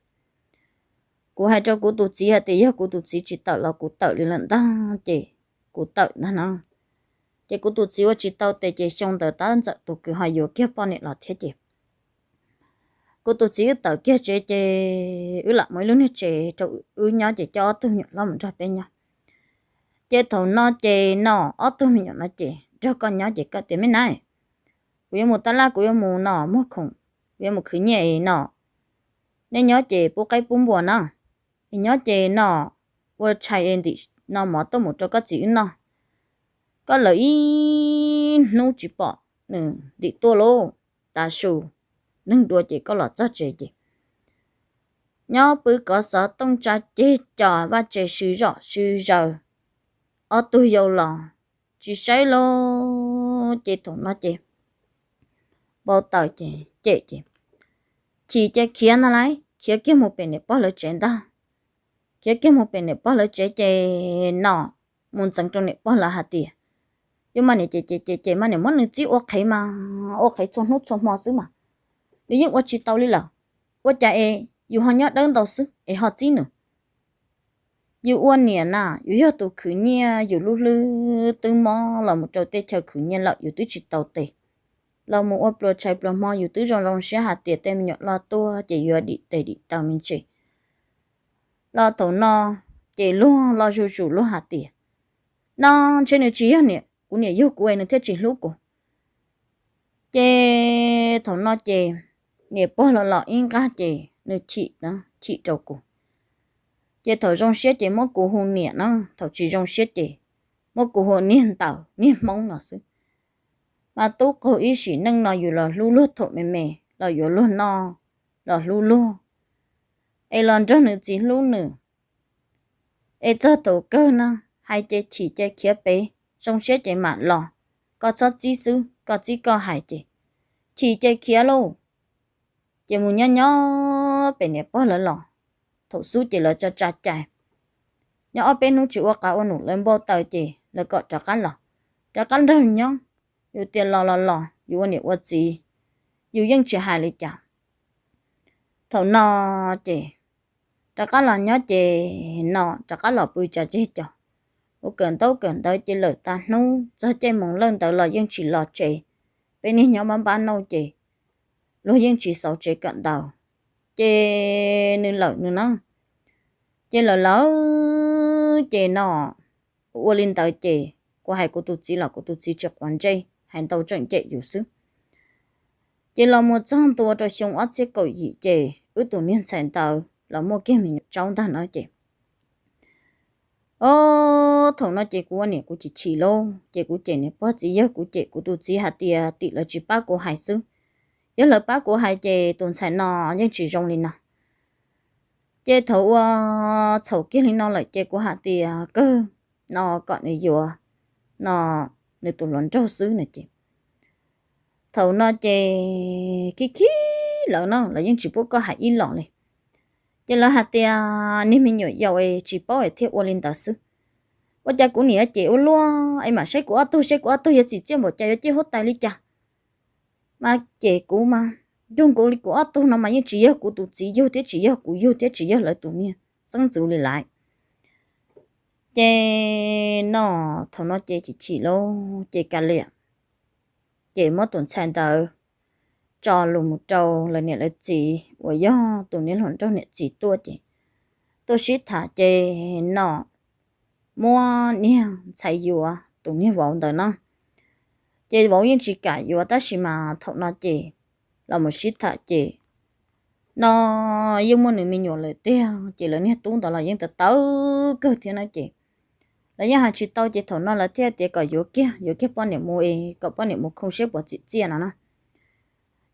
kuv hais rau kuv tus txiv hais tias yog kuv tus txiv tsis tawm los kuv tawm li lawm ntag ces kuv tawm ntag no. Ces kuv tus txiv ua tsis tau tes ces xyoo ntawd tab ntxawm tus kwv ho yuav kiag poj niam los thiab ces kuv tus txiv wb tawm kiag tsev ces wb lam muaj ib lub niag tsev rau wb nyob ces coj ob tug me nyuam hlob mus nrog peb nyob. Ces thaum no ces no ob tug me nyuam no ces nrog koj nyob ces koj tias me na, kuv yuav mus tab laj, kuv yuav mus no muag khoom, kuv yuav mus khwv nyiaj no, nej nyob ces pub qaib pub npua na, es nyob ces no ua tshais es ntim no mov tuaj mus rau koj txiv wb noj. Koj lawm ib hnub tsis pom nws ntim tuaj lauj, tav su neeg dua ces koj los txog tsev ces nyob pw kov xov tooj tsa ceg cos vaj tse sw zom sw zaws, ob tug yau los tsis saib lauj. Ces thaum no ces npau taws ces cem ces chim ces khiav ntag lauj, khiav kiag mus pem niam pog lawv tsev ntag. Khiav kiag mus pem niam pog lawv tsev ces no mus ntxeev rau niam pog lawv hais tias, yuav mas niam ces ces ces ces mas niam muab nws txib ua qhev mas ua qhev txhua hnub txhua hmo xwb mas nws yeej ua tsis tau li lawm. Ua cas es yus ho nyob dawb ntau xwb es ho txib nws? Yus ua niam na yus yog tus khwv nyiaj, yus lub hlwb twb mob los mus rau tej chaw khwv nyiaj lawm yus twb tsis tau tes. Los mus ua pluas tshais pluas hmo yus twb zoo zoo siab hais tias tej me nyuam loj tuaj ces yuav dim tes dim taw me ntsis. Los thaum no ces luag los zuj zus luag hais tias, no ntshe nws tsis yog niam, kuv niam yug kuv es nws thiaj tsis hlub kuv. Ces thaum no ces niam pog los los ib nqag ces nws chim, chim rau kuv. Ces thaum zoo siab ces muab kuv hu niam na, thaum tsis zoo siab ces muab kuv hu niag ntawd niag hmoob no xwb. Mas tub qaug ib sim neej no yus los hlub luag thaum me me, los yuav luag noj, los hlub luag, es los nrog nws txiv hlub nws, es txog thaum kawg na hais ces chim ces khiav pem, zoo siab ces mam los, koj txhob txib xwb, koj txib koj hais ces chim ces khiav lauj. Ces mus nyob nyob pem niam pog lawv los, thaum xub ces lawv tsa tsa cai, nyob ob peb hnub tsis ua qav ua num lawv npau taws ces lawv kom rov qab los, rov qab nrog nyob. Yus tias los los los, yus ua niam ua txiv, yus yeej tsis hais li cas. Thaum no ces rov qab los nyob ces no rov qab los pw tsa tseg cos, ua kawm ntaub kawm ntawv ces lawm tas hnub txog caij moos lawj ntawd los yeej tsis los tsev. Peb niag nyob npab npab nauj ces luag yeej tsis xauv tsev kawm ntawv, ces nws lawm nws na. Ces lawm lawm ces no ua li ntawd ces kuv hais kuv tus txiv los kuv tus txiv tsis quav ntsej, hais ntau tseem cem yus xwb. Ces los mus txog ntua rau xyoo ob txhiab kaum yim ces wb tus niag ntxhais ntawd los muaj kiag me nyuam tsaub ntag no ces o, thaum no ces kuv ua niam kuv chim chim lauj, ces kuv cem niam pog txiv yawg, kuv cem kuv tus txiv hais tias tim lawv tsis pab kuv hais xwb. Yog lawv pab kuv hais ces tus ntxhais no yeej tsis zoo li no. Ces thaum ua txhaum kiag li no lawm ces kuv hais tias kawg no kom nws yuav no nws tus hluas nraug xwb no ces thaum no ces khib khib lawv no lawv yeej tsis pub koj hais ib los li. Ces lawv hais tias niag me nyuam yaus es tsis paub es thiaj ua li ntawd xwb. Ua cas kuv niam cem ua luaj es mam saib kuv ob tug, saib kuv ob tug yuav txim txiaj npaum cas, yuav ciaj huab tais li cas. Mas cem kuv mas, nrog kuv li kuv ob tug no mas yeej tsis yog kuv tus txiv yug thiab tsis yog kuv yug thiab tsis yog lawv tus niag xeeb ntxwv li lawm. Ces no thaum no ces chim chim lauj ces ka liam, ces muab tus ntxhais ntawd tso los mus rau lawv niam lawv txiv uas yog tus niag hluas nraug niam txiv tuaj ces tuaj sib tham ces no muab niag ntxhais yuav tus niag vauv ntawd na. Ces vauv yeej tsis kam yuav tab sis mas thaum no ces los mus sib tham ces no yeej muaj nws me nyuam lawm tiag ces lawv niag tub ntawd los yeej tawv tawv kawg thiab na ces lawv yeej hais tsis tau ces thaum no lawv thiaj tias kom yuav kiag, yuav kiag poj niam mus es kom poj niam mus khoo siab puas txim txiaj no na.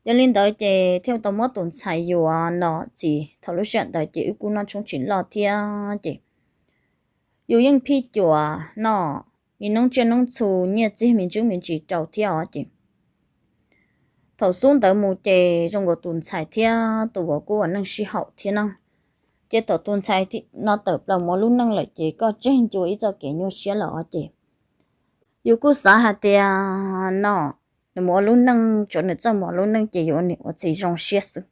Yog li ntawd ces thiaj tau muab tus ntxhais yuav no txiv. Thaum lub sij hawm ntawd ces wb kuj noj tshoob tsis loj thiab ces yus yeej phij cuam no me noob tsiaj noob txhu, nyiaj txiag me ntsis me ntsis rau thiab os ces thaum xub ntawd mus ces zoo nkaus tus ntxhais thiab tus vauv kuj ua neej sib haum thiab no. Ces thaum tus ntxhais no tawm plaws mus ua lub neej lawm ces koj tseg ncua ib txoj kev nyuaj siab lawm os ces yus kuj xav hais tias no nws mus ua lub neej, tsuav nws txawj mus ua lub neej ces yus ua niam ua txiv zoo siab xwb.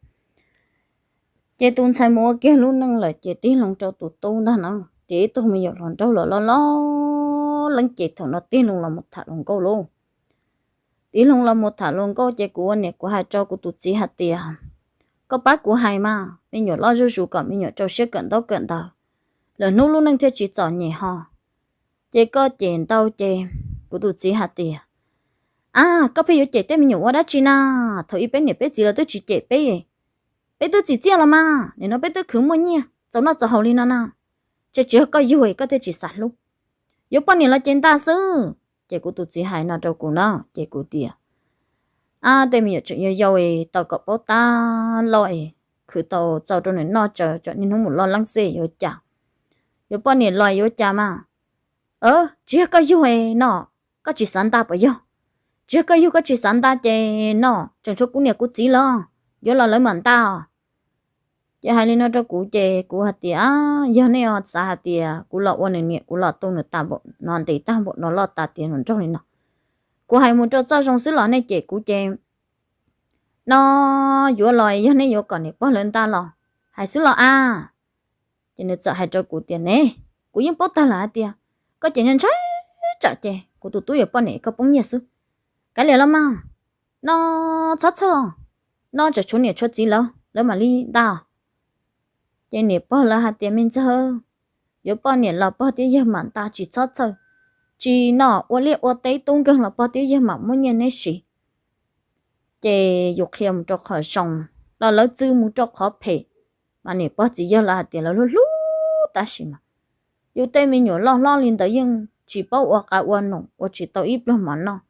Ces tus ntxhais mus ua kiag lub neej lawm ces tig loo rau tus tub ntag no, ces ib tug me nyuam hluas nraug los loj loj leej ces thaum no tig loo los mus tham hluas nkauj lauj. Tig loo los mus tham hluas nkauj ces kuv ua niam kuv hais rau kuv tus txiv hais tias koj pab kuv hais mas me nyuam loj zuj zus kom me nyuam rau siab kawm ntaub kawm ntawv, lwm hnub lub neej thiaj tsis txom nyem ho. Ces koj cem ntau ces kuv tus txiv hais tias, a, koj pheej yuav cem tej me nyuam ua dab tsi na? Thaum ub peb niam peb txiv los twb tsis cem peb, peb twb txim txiaj los mas, nim no peb twb khwv muaj nyiaj txaus noj txaus haus li no na, ces tsis yog koj yug koj thiaj tsis xav hlub. Yuav poj niam los ces nta xwb. Ces kuv tus txiv hais no rau kuv na, ces kuv tias, a, tej me nyuam tseem yau yau, tau kom paub tab loj, khwv tau txaus rau nws noj tsaws tsam niaj hnub mus loj leeb xwb yuav cas, yuav poj niam los yuav cas mas. Tsis yog koj yug no, koj tsis xav nta puas yog? Tsis yog koj yug koj tsis xav nta ces no tseem tshuav kuv niam kuv txiv los, yuav los lawv mam nta os. Ces hais li no rau kuv ces kuv hais tias, yog nej xav hais tias kuv los ua nws niam kuv los tu nws tas npaum no ntev tag npaum no loj tas tiav nraug li no, kuv hais mus rau txoj zoo xwb los nej cem kuv ces no yuav los yog nej yuav kom niam pog lawv nta los hais xwb los a. Ces nws txawm hais rau kuv tias ne, kuv yeej paub tag lawm hais tias koj ces ntshai tsam ces kuv tus tub yuav poj niam koj poob nyiaj xwb. Kav liam los mas, no txhob txhawj, no tseem tshuav niam tshuav txiv lawv, lawv mam li nta. Ces niam pog lawv hais tias me ntxawg, yuav poj niam los pog thiab yawg mam nta tsis txhob txhawj, tsis no ua liaj ua teb tub nkeeg los pog thiab yawg mam muab nyiaj neb siv. Ces yus qhia mus rau qhov zoo los lawv txwv mus rau qhov phem, mas niam pog txiv yawg lawv hais tias lawv hlub hlub tab sis mas yus tej me nyuam loj hlob li ntawd yeej tsis paub ua qav ua num ua tsis tau ib pluag mov noj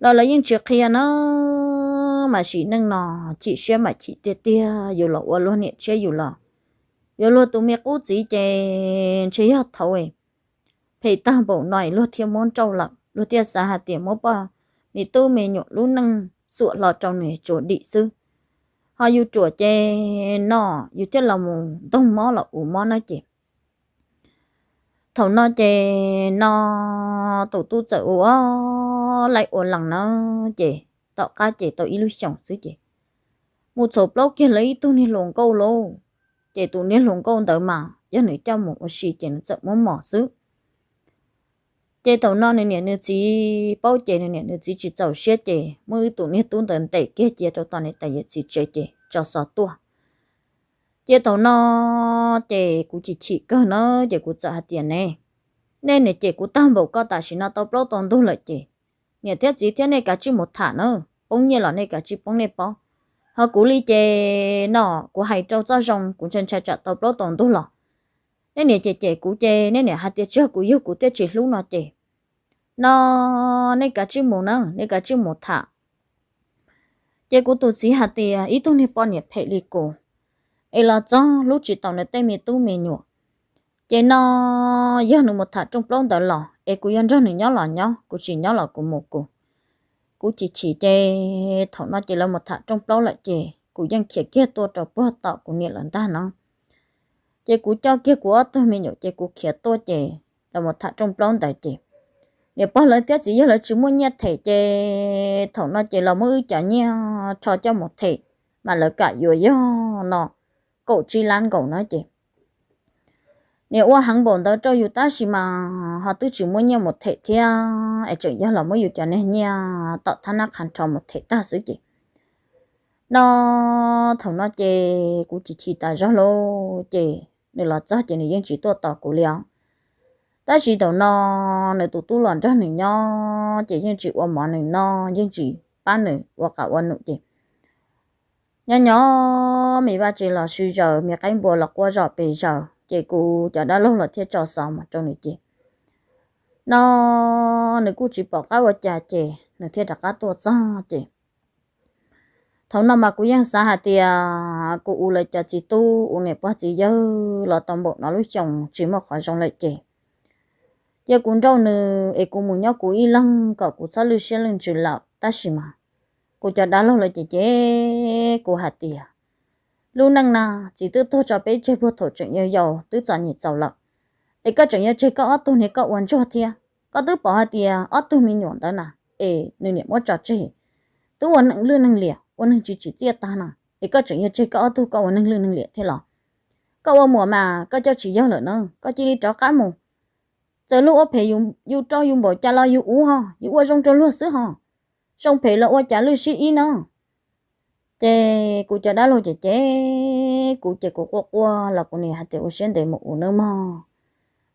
los lawv yeej tsis qhia na. Mas sim neej no chim siab mas chim tiag tiag, yus los ua luag niam tshiab yus los yuav luag tus me qub txiv ces ntshe yog thaum phem tag npaum no luag thiaj muab nrauj lawm, luag thiaj xav hais tias muab poj me tub me nyuam lub neej xuam hlo rau nws tsuas dim xwb. Ho yus ruam ces no yus thiaj los mus ntoog mob los ua mob na ces thaum no ces no tus tub txawm ua laib ua lees na, ces tom qab ces tau ib lub xyoos xwb ces mus txhom plaub kiag lawv ib tug niag hluas nkauj lauj. Ces tus niag hluas nkauj ntawd mas yog nws coj mus ua si ces nws txawm muab mos xwb. Ces thaum no nws niam nws txiv paub ces nws niam nws txiv tsis txaus siab ces muab wb tus niag tub ntawd ntes kiag cia rau tom niam tais yawm txiv tsev ces tso xov tuaj. Ces thaum no ces kuv chim chim kawg na, ces kuv txawm hais tias ne, nej niam cem kuv tag npaum ko tam sim no tau plaub tau ntug lawm ces niam thiab txiv thiab nej kav tsij mus tham na, poob nyiaj los nej kav tsij poob nej pob. Ho kuv li ces no kuv hais rau txoj zoo kuv ntshai ntshai tsam tau plaub tau ntug los nej niam cem cem kuv ces nej niam hais tias tsis yog kuv yug kuv thiaj tsis hlub no ces no nej kav tsij mus na, nej kav tsij mus tham. Ces kuv tus txiv hais tias ib tug niag poj niam phem li kuv es los txog hlub tsis tau nws tej me tub me nyuam. Ces no yog nws mus tham rooj plaub ntawd los es kuv yuav nrog nws nyob los nyob, kuv tsis nyob los kuv mus kuv. Kuv chim chim ces thaum no ces lawv mus tham rooj plaub lawm ces kuv yeej khiav kiag tuaj rau puag tom kuv niam lawv ntag no. Ces kuv coj kiag kuv ob tug me nyuam ces kuv khiav tuaj ces lawv mus tham rooj plaub ntawd ces niam pog lawv thiab txiv yawg lawv tsis muaj nyiaj them ces thaum no ces los muab wb cov nyiaj rho coj mus them, mas lawv kam yuav yog no kaum tsib lab nkaus no ces niam ua heev npaum ntawd rau yus tab sis mas ho twb tsis muaj nyiaj mus them thiab es tseem yog los muab yus cov niag nyiaj tom thab nab qha rho mus them tag xwb ces no thaum no ces kuv chim chim tas zog lauj ces nws los txog ces nws yeej tsis tuaj tos kuv li os. Tab sis thaum no nws tus tub los nrog nws nyob ces yeej tsis ua mov nws noj, yeej tsis pab nws ua qav ua num ces nyob nyob me vaj tsev los swb zaws, me qaib npua los quaj zom pes zaws ces kuv cov dab laug los thiaj tso xov mus rau nws ces no nws kuj tsis pom qab ua cas ces nws thiaj rov qab tuaj txog ces thaum no mas kuv yeej xav hais tias kuv ua lawv cov txiv tub ua niam pog txiv yawg los tau npaum no lub xyoo tsis muaj qhov zoo lawm ces cia kuv nrauj nws es kuv mus nyob kuv ib leeg kom kuv txhob lwj siab lwj ntsws lawm. Tab sis mas kuv cov dab laug lawv ces ces kuv hais tias lub neej na txiv twb tuag tso peb tseg puag thaum tseem yau yau twb txom nyem txaus lawm es koj tseem yuav tseg koj ob tug niag koj ua ntsuag thiab. Koj twb pom hais tias ob tug me nyuam ntawd na es nws niam muab tso tseg, twb ua neeg lwj neeg liam ua neeg tsis tsim txiaj tag na es koj tseem yuav tseg koj ob tug koj ua neeg lwj neeg liam thiab los? Koj ua muam mas koj coj tsis yog lawm na, koj cia li rov qab mus. Txawm luag ua phem yus rau yus npaum cas los yus ua ho, yus ua zoo rau luag xwb ho. Zoo phem los ua cas lwj sib ib na. Ces kuv cov dab laug cem cem kuv ces kuv quaj quaj los kuv niam hais tias ua siab ntev mus ua neej mog,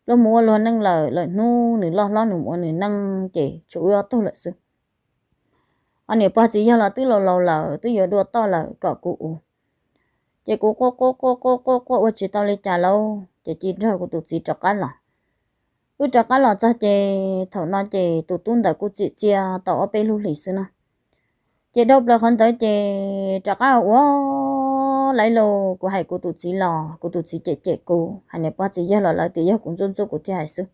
luag mus ua luag neej lawm, lawm hnub nws loj hlob nws mus ua nws neej ces tshuav wb ob tug lawm xwb. Ho niam pog txiv yawg los twb laus laus lawm twb yuav dua toj lawm kom kuv ua. Ces kuv quaj quaj quaj quaj quaj quaj ua tsis tau li cas lauj ces cia nrog kuv tus txiv rov qab los. Wb rov qab los txog ces thaum no ces tus tub ntawd kuj txim txiaj tau ob peb lub hlis xwb na. Ces dhau plaws qhov ntawd ces rov qab ua laiv los kuv hais kuv tus txiv los kuv tus txiv cem cem kuv, hais niam pog txiv yawg los lawv tias yog kuv ntxub ntxub kuv thiaj hais xwb.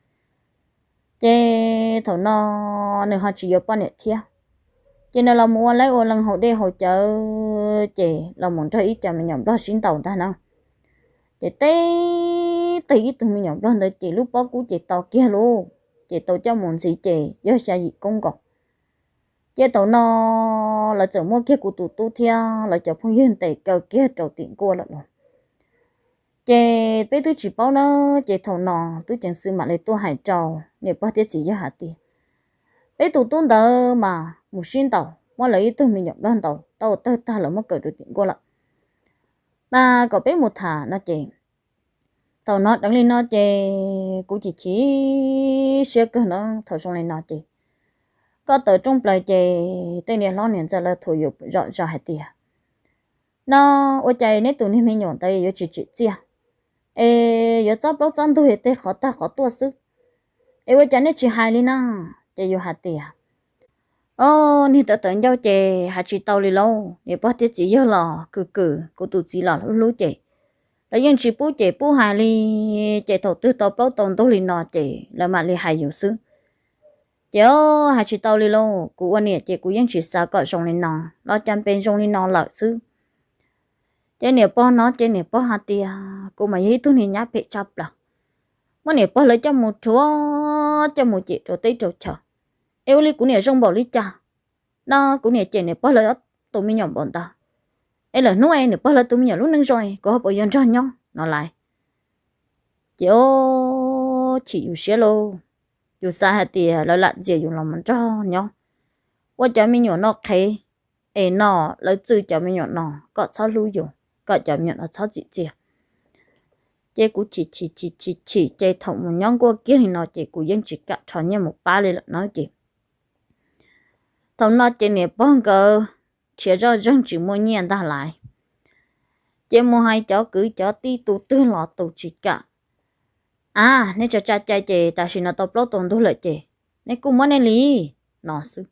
Ces thaum no nws ho tsis yuav poj niam thiab, ces nws los mus ua laiv ua leej haus dej haus cawv ces los mus nrog ib co me nyuam nplog sib ntaus ntag na. Ces teb teg ib tug me nyuam nplog ntawd ces lub pob kub ces to kiag lauj, ces tau coj mus ntxiv ces yog xya yim koob nkaus. Ces thaum no lawv txawm muab kiag kuv tus tub thiab lawv cov phooj ywg ntes kaw kiag rau tim nkuaj lawm lauj. Ces peb twb tsis paub na, ces thaum no tub ceev xwm mam li tuaj hais rau niam pog thiab txiv yawg hais tias peb tus tub ntawd mas mus sib ntaus muab lawv ib tug me nyuam nplog ntaus tau tawg tag lawv muab kaw rau tim nkuaj lawm, mas kom peb mus tham no ces thaum no deev li no ces kuv chim chim siab kawg no. Thaum zoo li no ces koj tawm rooj plaws ces tej niam hlob niam ntxawm lawv thuam yus zom zaws hais tias no ua cas neb tus niag me nyuam ntawd yuav tsis tsim txiaj, es yuav txob plaub txob ntug tej qhov tag qhov tuaj xwb, es ua cas nej tsis hais li na? Ces yus hais tias o, niag tawv tawv ncauj ces hais tsis tau li lauj, niam pog thiab txiv yawg los kws kws kuv tus txiv los hlub hlub ces lawv yeej tsis pub ces pub hais li, ces thaum twg tau plaub tau ntug li no ces lawv mam li hais yus xwb. Ces o, hais tsis tau li lauj, kuv ua niam ces kuv yeej tsis xav kom zoo li no, los cas pes zoo li no lawm xwb. Ces niam pog no ces niam pog hais tias kuv mas yog ib tug niag nyab phem tshaj plaws, muab niam pog lawv coj mus rhuav coj mus cem rau teb rau chaw, es ua li kuv niam zoo npaum li cas no, kuv niam cem niam pog lawv tus me nyuam npaum ntawd, es lawm hnub es niam pog lawv tus me nyuam lub neej zoo kuv ho puas yuav nrog nyob no lais. Ces o, chim yus siab lauj, yus xav hais tias lawv lam ntxias yus los mus nrog nyob, ua cov me nyuam no qhev, es no lawv txwj cov me nyuam no kom txhob hlub yus, kom cov me nyuam no txhob txim txiaj. Ces kuv chim chim chim chim chim ces thaum mus nyob nkuaj kiag li no ces kuv yeej tsis kam rho nyiaj mus pab li lawm no ces thaum no ces niam pog nkawd nrhiav zoj zeeg tsis muaj nyiaj ntag lais. Ces mus hais cov kwv cov tij tus twg los tus tsis kam. A, nej tsa tsa cai ces tam sim no tau plaub tau ntug lawm ces nej kuj muab nej li no xwb.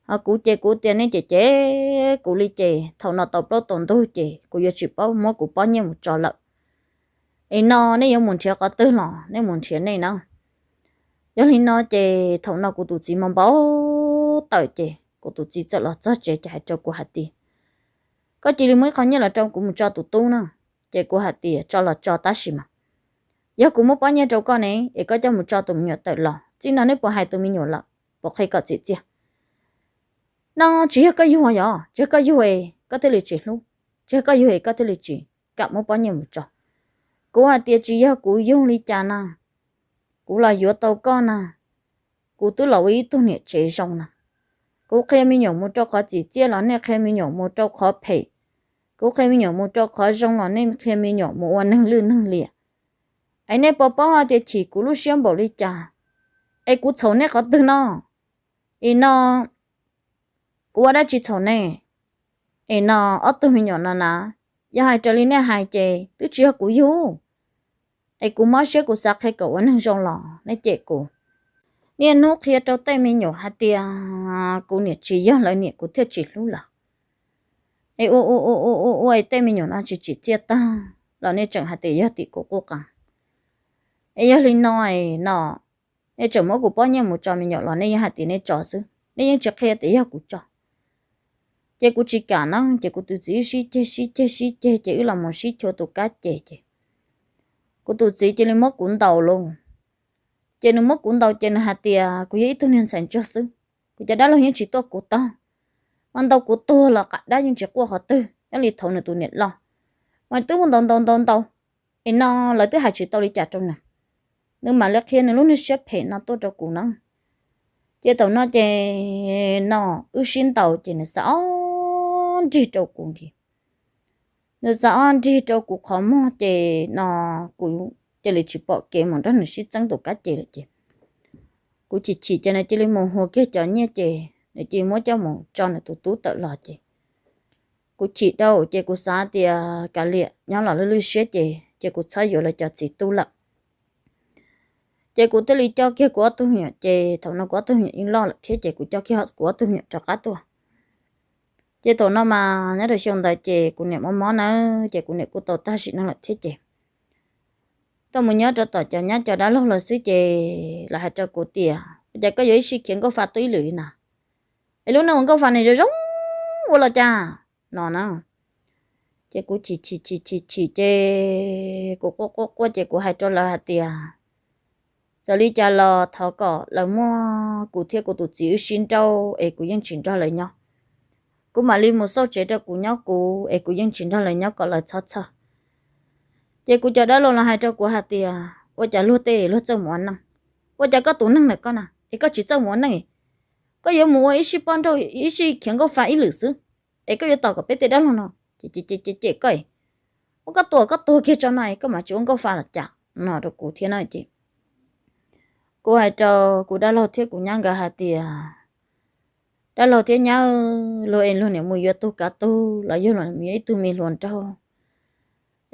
Ho kuv ces kuv tias nej cem cem kuv li ces thaum no tau plaub tau ntug ces kuv yuav tsis paub muab kuv pob nyiaj mus tso lawm. Es no nej yuav mus nrhiav qhov twg los nej mus nrhiav nej na. Yog li no ces thaum no kuv tus txiv mas npau taws ces kuv tus txiv txawm los txog tsev ces hais rau kuv hais tias koj cia li muab ib qho nyiaj los rau kuv mus tso tus tub na. Ces kuv hais tias tso los tso tab sis mas yog kuv muab pob nyiaj rau koj ne es koj coj mus tso tus me nyuam tawm los txij no neb puas hais tus me nyuam lawm, puas qhia kom txim txiaj? No tsis yog koj yug yog, tsis yog koj yug es koj thiaj li tsis hlub, tsis yog koj yug es koj thiaj li tsis kam muab pob nyiaj mus tso. Kuv hais tias tsis yog kuv yug li cas na, kuv los yuav tau koj na, kuv twb los ua ib tug niam tsev zoo na. Kuv qhia me nyuam mus rau qhov txim txiaj los nej qhia me nyuam mus rau qhov phem, kuv qhia me nyuam mus rau qhov zoo los nej qhia me nyuam mus ua neeg lwj neeg liam. Es nej puas paub hais tias chim kuv lub siab npaum li cas, es kuv txhaum nej qhov twg no? Es no kuv ua dab tsi txhaum nej? Es no ob tug me nyuam no na, yog hais raws li nej hais ces twb tsis yog kuv yug, es kuv mob siab kuv xav qhia kom ua neeg zoo los nej cem kuv. Niaj hnub qhia rau tej me nyuam hais tias kuv niam tsis yog lawv niam kuv thiaj tsis hlub lawm. Es ua ua ua ua ua ua es tej me nyuam no tsis tsim txiaj tag los nej tseem hais tias yog tim kuv qub qees. Es yog li no es no nej tseem muab kuv pob nyiaj mus tso me nyuam los nej yeej hais tias nej tso xwb, nej yeej tsis qhia tias yog kuv tso. Ces kuv tsis kam na, ces kuv tus txiv sib ceg sib ceg sib ceg ces wb los mus sib chua tus kab ces ces kuv tus txiv cia li muab kuv ntaus lauj. Ces nws muab kuv ntaus ces nws hais tias kuv yog ib tug niag ntxhais ntsuag xwb, kuv cov dab laug yeej tsis tuaj kuv taug, mas ntaus kuv tuag los qam dab yeej tsis quaj qhov twg, nyob li thaum nws tus niam loj mas twb muab ntaus ntaus ntaus ntaus. Es no lawv twb hais tsis tau li cas rau nws, nws mam li qhia nws lub niag siab phem no tuaj rau kuv na. Ces thaum no ces no wb sib ntaus ces nws xav ob ob nrig rau kuv nti. Nws txawm ob nrig rau kuv qhov muag ces no kuv cia li tsis pom kev mus nrog nws sib txeeb tus kab ces lawm ces kuv chim chim ces nws cia li mus hua kiag cov nyiaj ces nws cia li muab coj mus tso nws tus tub tawm los ces kuv chim dhau ces kuv xav tias kav liam nyob los lwj lwj siab ces ces kuv txhob yuav lawv cov txiv tub lawm. Ces kuv thiaj li coj kiag kuv ob tug me nyuam ces thaum no kuv ob tug me nyuam yeej loj lawm thiab ces kuv coj kiag kuv ob tug me nyuam rov qab tuaj. Ces thaum no mas nyob rau xyoo ntawd ces kuv niam mob mob na, ces kuv niam kuj tau tag sim neej lawm thiab ces tuaj mus nyob rau tom cov nyab cov dab laug lawm xwb ces lawv hais rau kuv tias ua cas koj yuav ib sij khiav nkauj fa tuaj ib lwm li na, es lub neej uas nkauj fa ne zoo zoo ua los cas no na. Ces kuv chim chim chim chim chim ces kuv quaj quaj quaj ces kuv hais rau lawv hais tias txawm li cas los thov kom lawv muab kuv thiab kuv tus txiv wb sib nrauj es kuv yeej tsis nrog lawv nyob. Kuv mam li mus xauj tsev rau kuv nyob kuv es kuv yeej tsis nrog lawv nyob kom lawv txhob txhawj. Ces kuv cov dab laug los hais rau kuv hais tias ua cas luag tej luag txawj mus ua neej, ua cas koj tus neeg ntawm koj na es koj tsis txawj mus ua neej, koj yuav mus ua ib sij poj nrauj ib sij khiav nkauj fa ib lwm xwb, es koj yuav tos kom peb tej dab laug no ces cem koj, ua koj tuag koj tuag kiag tso no es koj mam tsis ua nkauj fa los cas no rau kuv thiab na ces kuv hais rau kuv dab laug thiab kuv nyab nkawd hais tias dab laug thiab nyab, luag es luag niam mus yuav tug kav tug los yog luag mus yuav ib tug me hluas nraug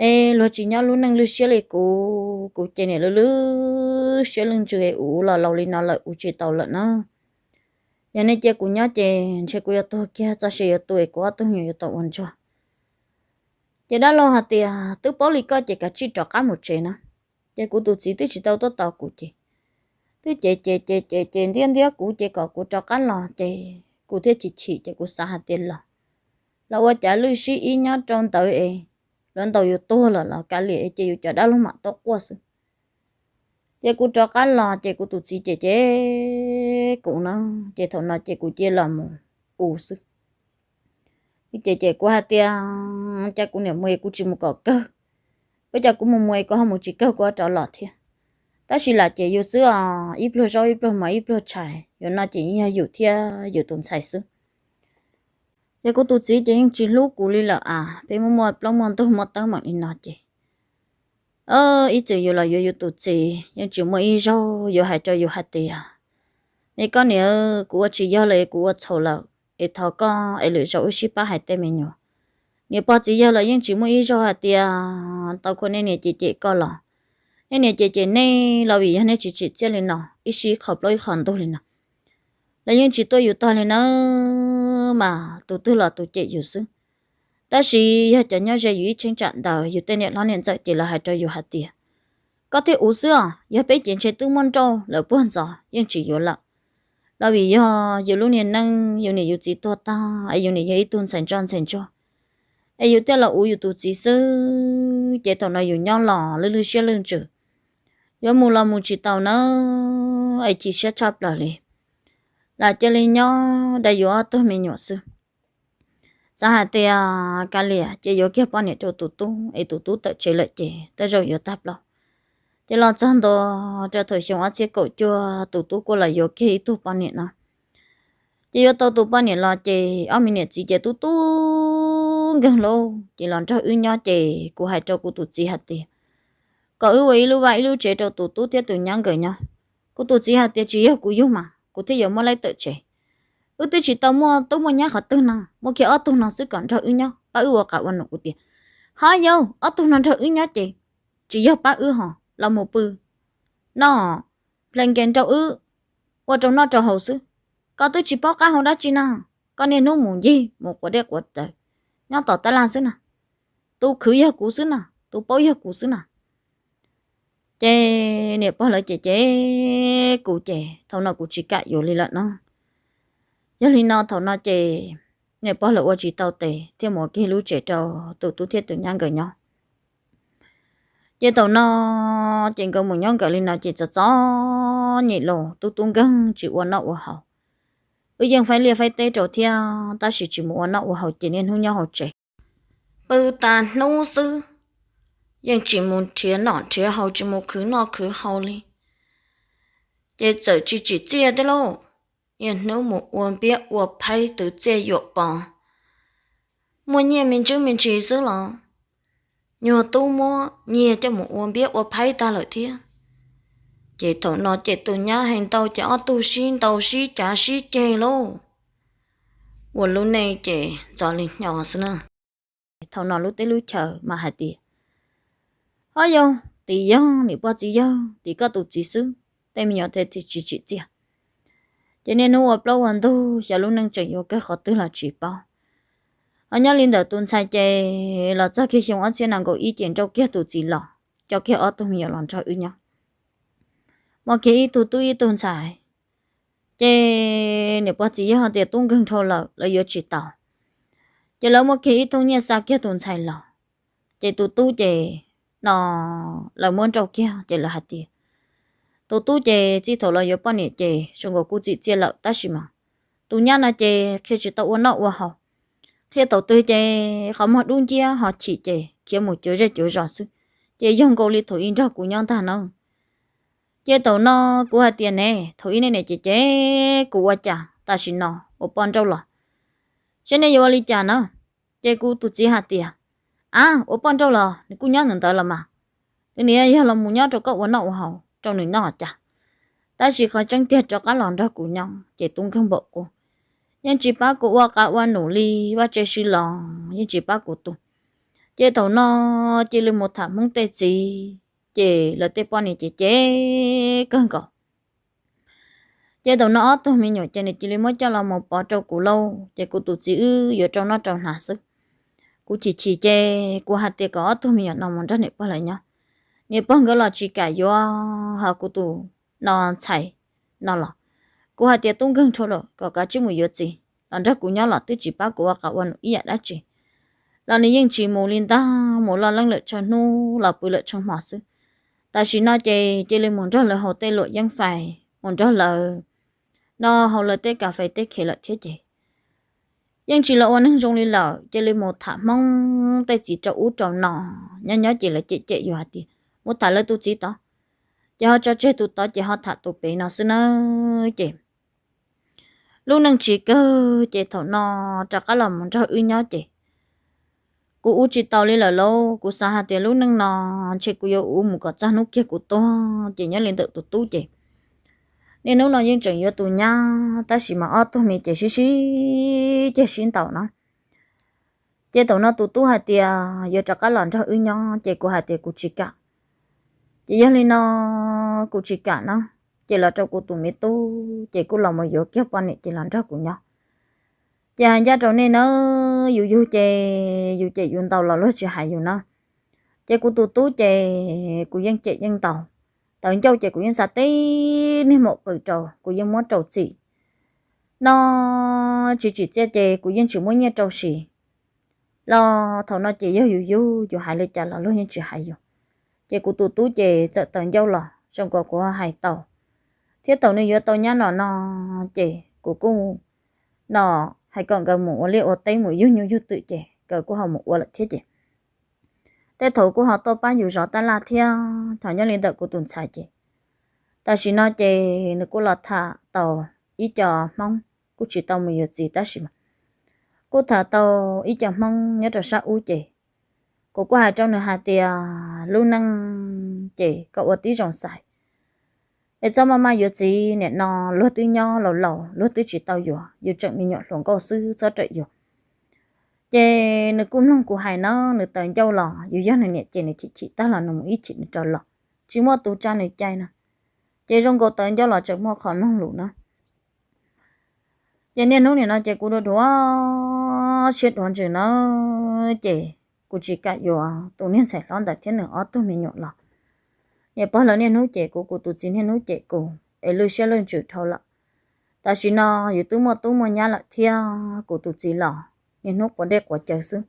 es luag tsis nyob lub neej lwj siab li kuv, kuv ces niam lwj lwj siab lwj ntsws es uv los laus li no lawm uv tsis tau lawm na. Yog nej cia kuv nyob ces ntshe kuv yuav tuag kiag, txoj sia yuav tu es kuv ob tug me nyuam yuav tau ua ntsuag. Ces dab laug hais tias twb paub li koj ces kav tsij rov qab mus tsev na. Ces kuv tus txiv twb tsis tau tuaj tos kuv ces twb ces ces ces ces ces ntiab ntiab kuv ces kom kuv rov qab los ces kuv thiaj chim chim ces kuv xav hais tias los, los ua cav lwj sib ib nyob rau ntawd es lawv ntaus yus tuag lawm los kav liam es ces yus cov dab laug mam tuaj quaj xwb. Ces kuv rov qab los ces kuv tus txiv ces cem kuv na, ces thaum no ces kuv cia los mus u xwb. Ces ces kuv hais tias cas kuv niam mus es kuv tsis mus kom kawg, ua cas kuv mus mus es kuv ho mus tsis kawg kuv ho rov los thiab. Tab sis lam ces yus xwb os, ib pluag zaub ib pluag mov ib pluag tshais, yus no ces yeej yog yus thiab yus tus ntxhais xwb. Ces kuv tus txiv ces yeej tsis hlub kuv li lawm as, peb muaj muaj plaub muaj ntug muaj teeb meem li no ces ib txwm yus los yuav yus tus txiv yeej tsis muaj ib zaug yuav hais rau yus hais tias nej koj niam, kuv ua tsis yog lawm es kuv ua txhaum lawm es thov koj es lwm zaus wb sib pab hais tej me nyuam. Niam pog txiv yawg los yeej tsis muaj ib zaug hais tias tau khuv nej niam ces cem koj los, nej niam ces cem nej los vim yog nej tsis tsim txiaj li no, ib sij ib qho plaub ib qho ntug li no, los yeej tsis tuaj yus tog li nawb, mas tus twg los tus cem yus xwb. Tab sis yog cov nyob ze yus ib cheeb tsam ntawd yus tej niam hlob niam ntxawm ces lawv hais rau yus hais tias koj thiaj uv xwb os, yog peb ces ntshe twb muaj nrauj lawm puag ntxov yeej tsis yuav lawm. Los vim yog yus lub niag neej yus niam yus txiv tuag tag es yus niam yog ib tug ntxhais ntsoj ntxhais ntsuag es yus thiaj los uv yus tus txiv xwb, ces thaum no yus nyob los lwj lwj siab lwj ntsws, yuav mus los mus tsis tau nawb, es chim siab tshaj plaws li. Lam cia li nyob da yus ob tug me nyuam xwb. Xav hais tias kav liam ces yuav kiag poj niam rau tus tub es tus tub tawm tsev lawm ces tej zaum yuav tag plaub. Ces los txog ntua rau thaum xyoo ob txhiab kaum cuaj tus tub kuj los yuav kiag ib tug poj niam no. Ces yuav tau tus poj niam los ces ob me niam txiv ces tub tub nkeeg lauj, ces los nrog wb nyob ces kuv hais rau kuv tus txiv hais tias kom wb ua ib lub vaj ib lub tsev rau tus tub thiab tus nyab nkawd nyob. Kuv tus txiv hais tias tsis yog kuv yug mas kuv thiaj yuav muab laib tawm tsev. Wb twb tsis tau muaj tub muaj nyab qhov twg no, muaj kiag ob tug no xwb kom nrog wb nyob pab wb ua qab ua num. Kuv tias ho yau, ob tug no nrog wb nyob ces tsis yog pab wb ho, los mus pw noj ple nkees rau wb, ua rau noj rau haus xwb. Koj twb tsis paub qab hau dab tsi no, koj niaj hnub mus ncig mus quav dej quav cawv nyob tom tab laj xwb na. Tus khwv yog kuv xwb na, tus paub yog kuv xwb na. Ces niam pog lawv ces cem kuv ces thaum no kuv tsis kam yuav li lawm no. Yog li no thaum no ces niam pog lawv ua tsis tau tes thiaj mus ua kiag lub tsev rau tus tub thiab tus nyab nkawd nyob. Ces thaum no ces nkawd mus nyob nkawd li no ces txom txom nyem los tub tub nkeeg tsis ua noj ua haus. Wb yeej faib liaj faib teb rau thiab tab sis tsis mus ua noj ua haus ces niaj hnub nyob hauv tsev, pw tas hnub xwb, yeej tsis mus nrhiav noj nrhiav haus, tsis mus khwv noj khwv haus li. Ces txawm tsis tsim txiaj thiab lauj, niaj hnub mus ua npiab ua phaib twv txiaj yuam pov, muaj nyiaj me ntsis me ntsis xwb los nyuag tub muab nyiaj coj mus ua npiab ua phaib tag lawm thiab. Ces thaum no ces tus nyab hais ntau ces ob tug sib ntaus sib cav sib ceg lauj, ua lub neej ces ntxov li hnyo xwb na. Thaum no lub teb lub chaw mas hais tias, ob yog tim yog niam pog txiv yawg tim koj tus txiv xwb, tej me nyuam thiaj tsis tsim txiaj. Ces niaj hnub ua plaub ua ntug xyov lub neej tseem yuav kawg qhov twg los tsis paub. Ho nyob li ntawm tus ntxhais ces los txog kiag xyoo ob txhiab nees nkaum ib ces nrauj kiag tus txiv los, coj kiag ob tug me nyuam los nrog wb nyob. Muaj kiag ib tug tub ib tug ntxhais, ces niam pog txiv yawg tias tub nkeeg dhau lawm lawv yuav tsis tau. Ces lawv muaj kiag ib tug nyiaj xa kiag tus ntxhais los, ces tus tub ces no lawv muab nrauj kiag ces lawv hais tias tus tub ces txij thaum los yuav poj niam ces zoo nkaus kuj txim txiaj lawm tab sis mas tus nyab no ces qhia tsis tau ua noj ua haus. Qhia thaum twg ces qhov muag dub nciab ho chim ces khiav mus cuav zej cuav zos xwb, ces yog nkaus li thaum ub nrog kuv nyob ntag na. Ces thaum no kuv hais tias ne, thaum ub nej niam cem cem kuv ua cas tam sim no ua poj nrauj los, seb nej yuav ua li cas na. Ces kuv tus txiv hais tias, ab, ua poj nrauj los nws kuj nyob ntawm ntawd los mas, nws niam yog los mus nyob rau koj ua noj ua haus rau nws noj cas. Tab sis qhov tseeb tiag rov qab los nrog kuv nyob ces tub nkeeg npaum qub, yeej tsis pab kuv ua qav ua num li, vaj tse sw los yeej tsis pab kuv tu. Ces thaum no cia li mus tham Hmoob tej txiv, ces lawv tej poj niam ces cem kawg nkaus. Ces thaum no ob tug me nyuam ces nws cia li muab coj los mus pov rau kuv lauj, ces kuv tus txiv wb yuav rau noj rau hnav xwb. Kuv chim chim ces kuv hais tias kom ob tug me nyuam no mus nrog niam pog lawv nyob, niam pog nkawd los tsis kam yuav ho kuv tus no ntxhais no los. Kuv hais tias tub nkeeg dhau lawm kom kav tsij mus yuav txiv los nrog kuv nyob los twb tsis pab kuv ua qav ua num ib yam dab tsi. Los nws yeej tsis mus li ntag, mus loj leeb lawm tshaw hnub los pw lawm tshaw hmo xwb. Tam sim no ces cia li mus nrog lawv haus tej luam yeeb fais, mus nrog lawv no haus lawv tej kas fes tej khev lawm thiab ces yeej tsis los ua neeg zoo li lawm, cia li mus tham Hmoob tej txiv rau ub rau no. Nyob nyob ces lawv cem cem yus hais tias mus tham lawv tus txiv tod, ces ho tso tseg tus tod ces ho tham tus pem no xwb na. Ces lub neej tsis kawg ces thaum no rov qab los mus nrog wb nyob ces kuv ua tsis taus li lawm lauj. Kuv xav hais tias lub neej no ntshe kuv yuav ua mus kom txog hnub kiag kuv tuag. Ces nyob li ntawm tus tub ces niaj hnub no yeej tseem yuav tus nyab tab sis mas ob tug me ces sib sib ceg sib ntaus na. Ces thaum no tus tub hais tias yuav rov qab los nrog wb nyob ces kuv hais tias kuv tsis kam. Ces yog li no kuv tsis kam na, ces los rau kuv tus me tub ces kuj los mus yuav kiag poj niam ces los nrog kuv nyob. Ces hais ncaj rau nej na, yus yug ces yus cem yus ntaus los luag tsis hais yus na. Ces kuv tus tub ces kuv yeej cem yeej ntaus, tawv ncauj ces kuv yeej xa tib niag maum qws rau, kuv yeej muab rau txim no, tsis tsim txiaj ces kuv yeej tsis muab nyiaj rau siv. Los thaum no ces yog yus yug, yus hais li cas los luag yeej tsis hais yus. Ces kuv tus tub ces txawm tawv ncauj los zoo nkaus kuv hais tau, thiab thaum nws yuav tau nyab no no, ces kuv kuj no hais kom nkawd mus ua liaj ua teb mus yug nyuj yug twm ces nkawd kuj ho mus ua lawm thiab ces tej thaum kuj ho tuaj pab yus zov tab laj thiab. Thaum nyob li ntawm kuv tus ntxhais ces tam sim no ces nws kuj los tham tau ib co Hmoob, kuj tsis tau mus yuav txiv tab sis mas kuj tham tau ib co Hmoob nyob rau sab ub ces kuv kuj hais rau nws hais tias lub neej ces koj ua tib zoo xaiv es txhob maj maj yuav txiv, nim no luag twb nyob laus laus luag twb tsis tau yuav, yus tseem me nyuam hluas nkauj xwb txhob rawm yuav. Ces nws kuj mloog kuv hais na, nws tawv ncauj los yus yog nws niam ces nws chim chim tag los nws mus ib chim nws rov los, tsis muaj tus tsa nws cai na. Ces zoo nkaus tawv ncauj los tseem muaj qhov mloog lus na. Ces niaj hnub nim no ces kuv dua duav siab duav ntsws na, ces kuv tsis kam yuav tus niag ntxhais hlob ntawd thiab nws ob tug me nyuam los. Niam pog lawv niaj hnub cem kuv, kuv tus txiv niaj hnub cem kuv es lwj siab lwj ntsws dhau lawm. Tam sim no yus twb muaj tub muaj nyab lawm thiab kuv tus txiv los niaj hnub quav dej quav cawv xwb,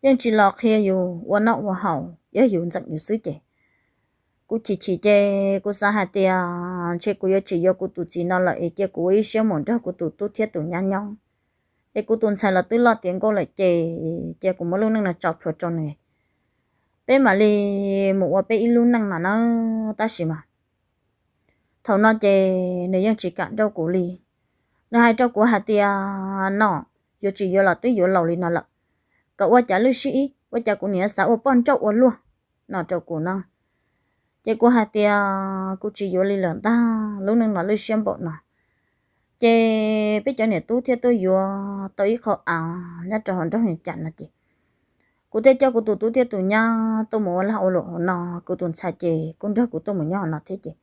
yeej tsis los qhia yus ua noj ua haus, yog yus ntxeem yus xwb ces kuv chim chim ces kuv xav hais tias ntshe kuv yuav tsis yuav kuv tus txiv no lawm es cia kuv ua ib siab mus nrog kuv tus tub thiab tus nyab nyob. Es kuv tus ntxhais los twb loj tiav nkauj lawm ces cia kuv muab lub neej no tso plhuav rau nws, peb mam li mus ua peb ib lub neej no na. Tab sis mas thaum no ces nws yeej tsis kam nrauj kuv li. Nws hais rau kuv hais tias no, yuav tsis yuav los twb yuav laus li no lawm, kom ua cas lwj sib ib, ua cas kuv niam xav ua poj nrauj ua luaj no rau kuv no. Ces kuv hais tias kuv tsis yuav li lawm ntag, lub neej no lwj siab npaum no. Ces peb cov niam tub thiaj tuaj yuav tau ib qho av nyob rau hauv nroog li cas no ces kuv thiaj coj kuv tus tub thiab tus nyab tuaj mus ua lag ua luam hauv no. Kuv tus ntxhais ces kuj nrog kuv tuaj mus nyob hauv no thiab ces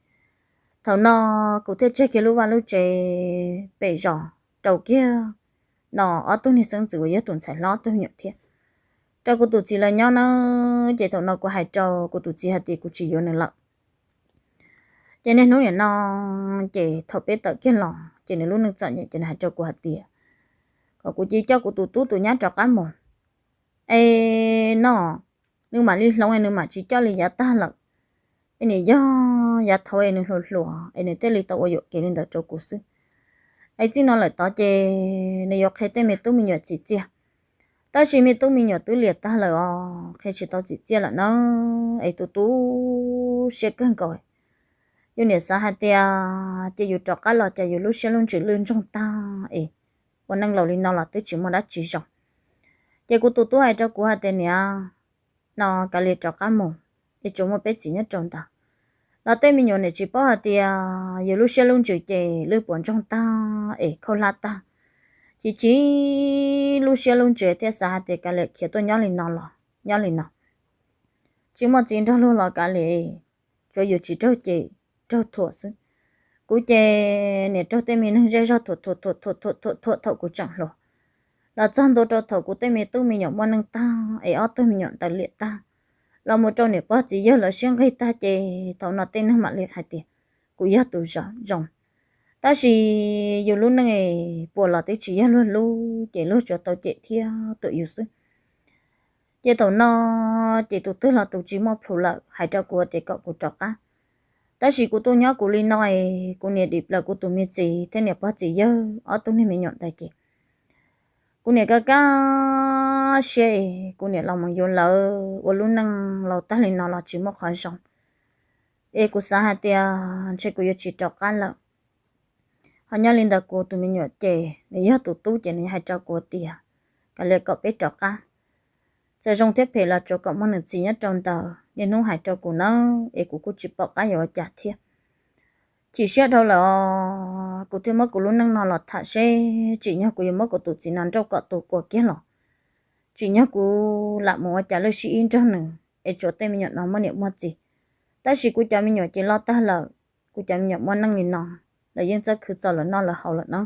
thaum no kuv thiaj tseg kiag lub vaj lub tsev pem zos rau kiag no ob tug niag xeeb ntxwv uas yog tus ntxhais hlob ob tug me nyuam thiab rau kuv tus txiv lawv nyob na. Ces thaum no kuv hais rau kuv tus txiv hais tias kuv tsis yuav nws lawm. Ces niaj hnub niam no ces thaum peb tawm kiag los ces nws lub neej txom nyem ces nws hais rau kuv hais tias kom kuv cia coj kuv tus tub tus nyab rov qab mus es no nws mam li hloov es nws mam tsis coj li yav tag lawm. Es nws yog yav thaud es nws hluas hluas es nws thiaj li tau ua yuam kev li ntawd rau kuv xwb. Es txij no lawm tod ces nws yuav qhia tej me tub me nyuam txim txiaj, tab sis me tub me nyuam twb liam tag lawm os, qhia tsis tau txim txiaj lawm na. Es tu tu siab kawg nkaus. Yus niam xav hais tias ces yus rov qab los ces yus lub siab lub ntsws lwj ntsoog tag es ua neej laus li no los twb tsis muaj dab tsi zoo. Ces kuv tus tub hais rau kuv hais tias niam, no kav liam rov qab mus es tsuas muaj peb txiv nyob rau ntawd los tej me nyuam niam tsis paub hais tias yus lub siab lub ntsws ces lwj puas ntsoog tag es khaub hlab tag. Chim chim lub siab lub ntsws thiaj xav hais tias kav liam khiav tuaj nyob li no los nyob li no, tsis muaj txiv nrog luag los kav liam, tsuav yus tsis raug ces raug thuam xwb. Kuv ces niam raug tej me neeg zej zog thuam thuam thuam thuam thuam thuam thuam thaum kuv tseem hluas los txog ntua rau thaum kuv tej me tub me nyuam muaj neej tag es ob tug me nyuam ntawd liam tag los mus rau niam pog txiv yawg lawv sib nqig tag ces thaum no tej neeg mam li hais tias kuv yog tus zoo. Tab sis yus lub neej puas los twb tsis yog luag lub ces luag tsuas tau cem thiab tuam yus xwb. Ces thaum no ces tus twg los tus tsis muaj plhus lawm hais rau kuv tias kom kuv rov qab. Tab sis kuv tuaj nyob kuv li no es kuv niam dim plaws kuv tus me txiv thiab niam pog txiv yawg ob tug niag me nyuam ntawd ces kuv niam kaj kaj siab es kuv niam los mus yuav lawv ua lub neej laus tag li no los tsis muaj qhov zoo. Es kuv xav hais tias ntshe kuv yuav tsis rov qab lawm. Ho nyob li ntawd kuv tus me nyuam ces nws yog tus tub ces nws hais rau kuv tias kav liam kom peb rov qab, txawm zoo thiab phem los tsuas kom muaj nws txiv nyob rau ntawd. Niaj hnub hais rau kuv na, es kuv kuj tsis pom qab yuav ua cas thiab. Chim siab dhau lawm os, kuv thiaj muab kuv lub neej no los tham seb tsim nyog kuv yuav muab kuv tus txiv no nrauj kom tu kua kiag los tsim nyog kuv lam mus ua cas lwj sib ib nrog nws es tsuas tej me nyuam no muaj niam muaj txiv. Tab sis kuv cov me nyuam ces loj tag lawm, kuv cov me nyuam muaj neej li no, lawv yeej txawj khwv txaus lawv noj lawv haus lawm no.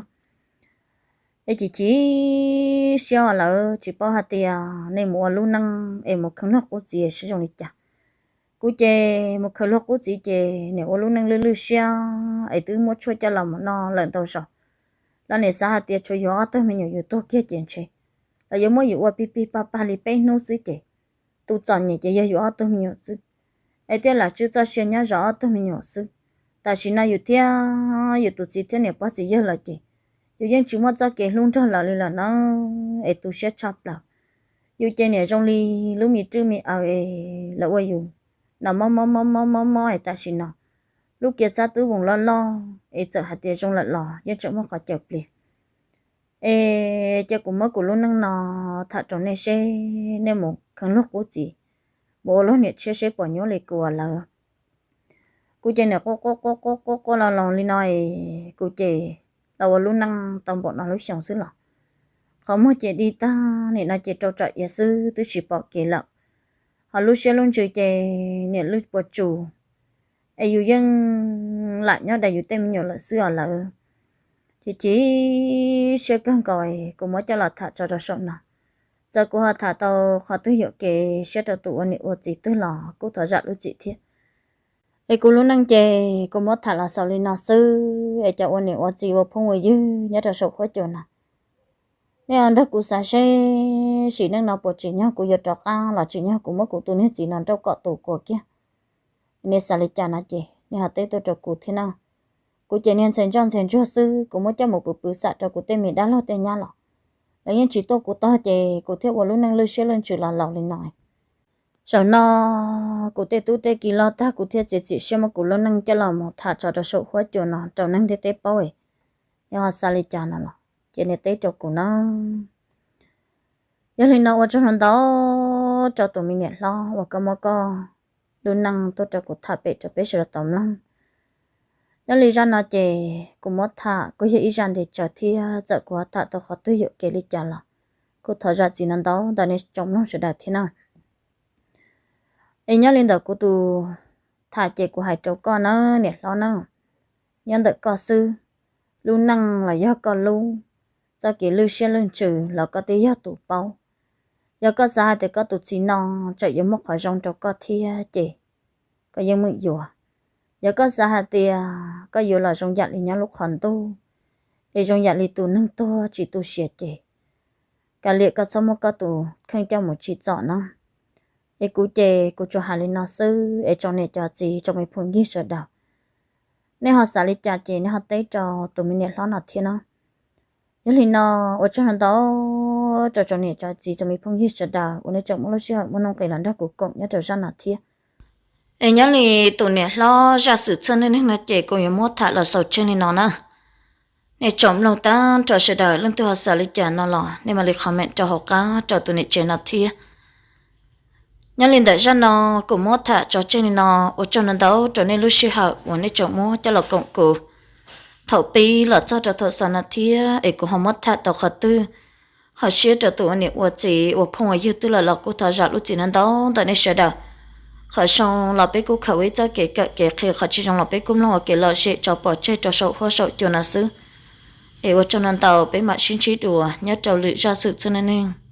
Es chim chim siab os, lawv tsis paub hais tias nej mus ua lub neej es mus kheev luag qub txiv seb zoo li cas. Kuv ces mus kheev luag qub txiv ces niam ua lub neej lwj lwj siab es twb muab tshuaj coj los mus noj lawm ntau zaus. Los niam xav hais tias tshuav yus ob tug me nyuam yus tuag kiag ces ntshe los yuav muab yus ua pig pig pag pag li peb hnub xwb ces tus txom nyem ces yog yus ob tug me nyuam xwb. Es thiaj lam tswj txoj sia nyob zov ob tug me nyuam xwb. Tam sim no yus thiab yus tus txiv thiab niam pog txiv yawg lawm ces yus yeej tsis muaj txoj kev hlub nrog lawv li lawm na, es tu siab tshaj plaws. Yus ces niam zoo li lub me rwj me aws es lawv ua yus no mob mob mob mob mob mob es tam sim no lub kiav txab twb voos loj loj es txawm hais tias zoo lawm los yeej tseem muaj qhov caws pliag. Es cia kuv muab kuv lub neej no tham rau nej seb nej mus kheev luag qub txiv, mus ua luag niam tshiab seb puas nyuaj li kuv lawm. Kuv ces niam quaj quaj quaj quaj quaj quaj los los li no es kuv ces los ua lub neej tau npaum no lub xyoo xwb los qhov muag ces dig tag, nim no ces rau tsom iav xwb twb tsis pom kev lawm. Ho lub siab lub ntsws ces niam lwj puas tsus, es yus yeej lam nyob dais yus tej me nyuam lawm xwb os lawv. Chim chim siab kawg nkaus es kuv muab coj los tham tso rau saum no. Txawm kuv ho tham tau qhov twg yuam kev siab rau tus ua niam ua txiv twg los kuj thov zam lub txim thiab. Es kuv lub neej ces kuv muab tham los xaus li no xwb es cov ua niam ua txiv ua phooj ua ywg nyob rau saum huab cua no, nej ho nrog kuv xav seb sim neej no puas tsim nyog kuv yuav rov qab los tsim nyog kuv muab kuv tus niag txiv no nrauj kom tu kua kiag. Nej xav li cas no ces nej ho teb tuaj rau kuv thiab na. Kuv ces niag ntxhais ntsoj ntxhais ntsuag xwb, kuv muab coj mus pw pw xam rau kuv tej me dab laug tej nyab los lawv yeej tsis tuaj kuv tog ces kuv thiaj ua lub neej lwj siab lwj ntsws los laus li no. Zaum no kuv tej tub tej ki loj tag kuv thiaj txiav txim siab muab kuv lub neej coj los mus tham tso rau saum huab cua no rau neeg ntiaj teb paub es nej ho xav li cas no los ces nej teb rau kuv na. Yog li no ua tsaug ntau ntau rau tus me niam hlob uas koj muab koj lub neej tuaj rau kuv tham pem rau peb sawv daws tau mloog. Nyob li zaj no ces kuv muab tham kuj yog ib zaj ntev tsawv thiab, txawm kuv ho tham tau qhov twg yuam kev li cas los kuj thov zam txim ntau ntau ntawm nej tsoom mloog sawv daws thiab na. Es nyob li ntawm kuv tus tham ces kuv hais rau koj na niam hlob na, nyob ntawm koj xwb, lub neej los yog koj lub, txoj kev lwj siab lwj ntsws los koj twb yog tus paub. Yog koj xav hais tias koj tus txiv no tseem yuav muaj qhov zoo rau koj thiab ces koj yeej meem yuav. Yog koj xav hais tias koj yuav los zoo yam li nyob lub qhov ntuj, es zoo yam li tus neeg tuag tsis tu siav ces kav liam koj txhob muab koj tus kheej coj mus tsim txom no. Es kuv ces kuv tsuas hais li no xwb es tsoom niam tsoom txiv tsoom me phooj ywg sawv daws, nej ho xav li cas ces nej ho teb rau tus me niam hlob no thiab no. Yog li no ua tsaug ntau ntau rau tsoom niam tsoom txiv tsoom me phooj ywg sawv daws uas nej tseem muaj lub sij hawm muaj nuj nqis los nrog kuv koom nyob rau zaj no thiab. Es nyob li tus niam hlob zaj xwm txheej neej neeg no ces kuv yuav muab tham los xaus tseg li no na. Nej tsoom mloog tag nrho sawv daws leej twg ho xav li cas no los nej mam li comment rau hauv qab rau tus niam tsev no thiab. Nyob li ntawm zaj no kuv muab tham tso tseg li no, ua tsaug ntau ntau rau nej lub sij hawm uas nej tseem muab coj los koom kuv thaum pib los txog rau thaum xaus no thiab. Es kuv ho muab tham tau qhov twg ho siab rau tus ua niam ua txiv ua phooj ua ywg twg lawm los kuj thov zam lub txim ntau ntau ntawm nej sawv daws. Qhov zoo los peb kuj khaws ua ib txoj kev kawm kev qhia, qhov tsis zoo los peb kuj mloog ua kev lom zem tso pov tseg rau saum huab saum cua no xwb. Es ua tsaug ntau ntau, peb mam sib ntsib dua nyob rau lwm zaj xwm txheej neej neeg.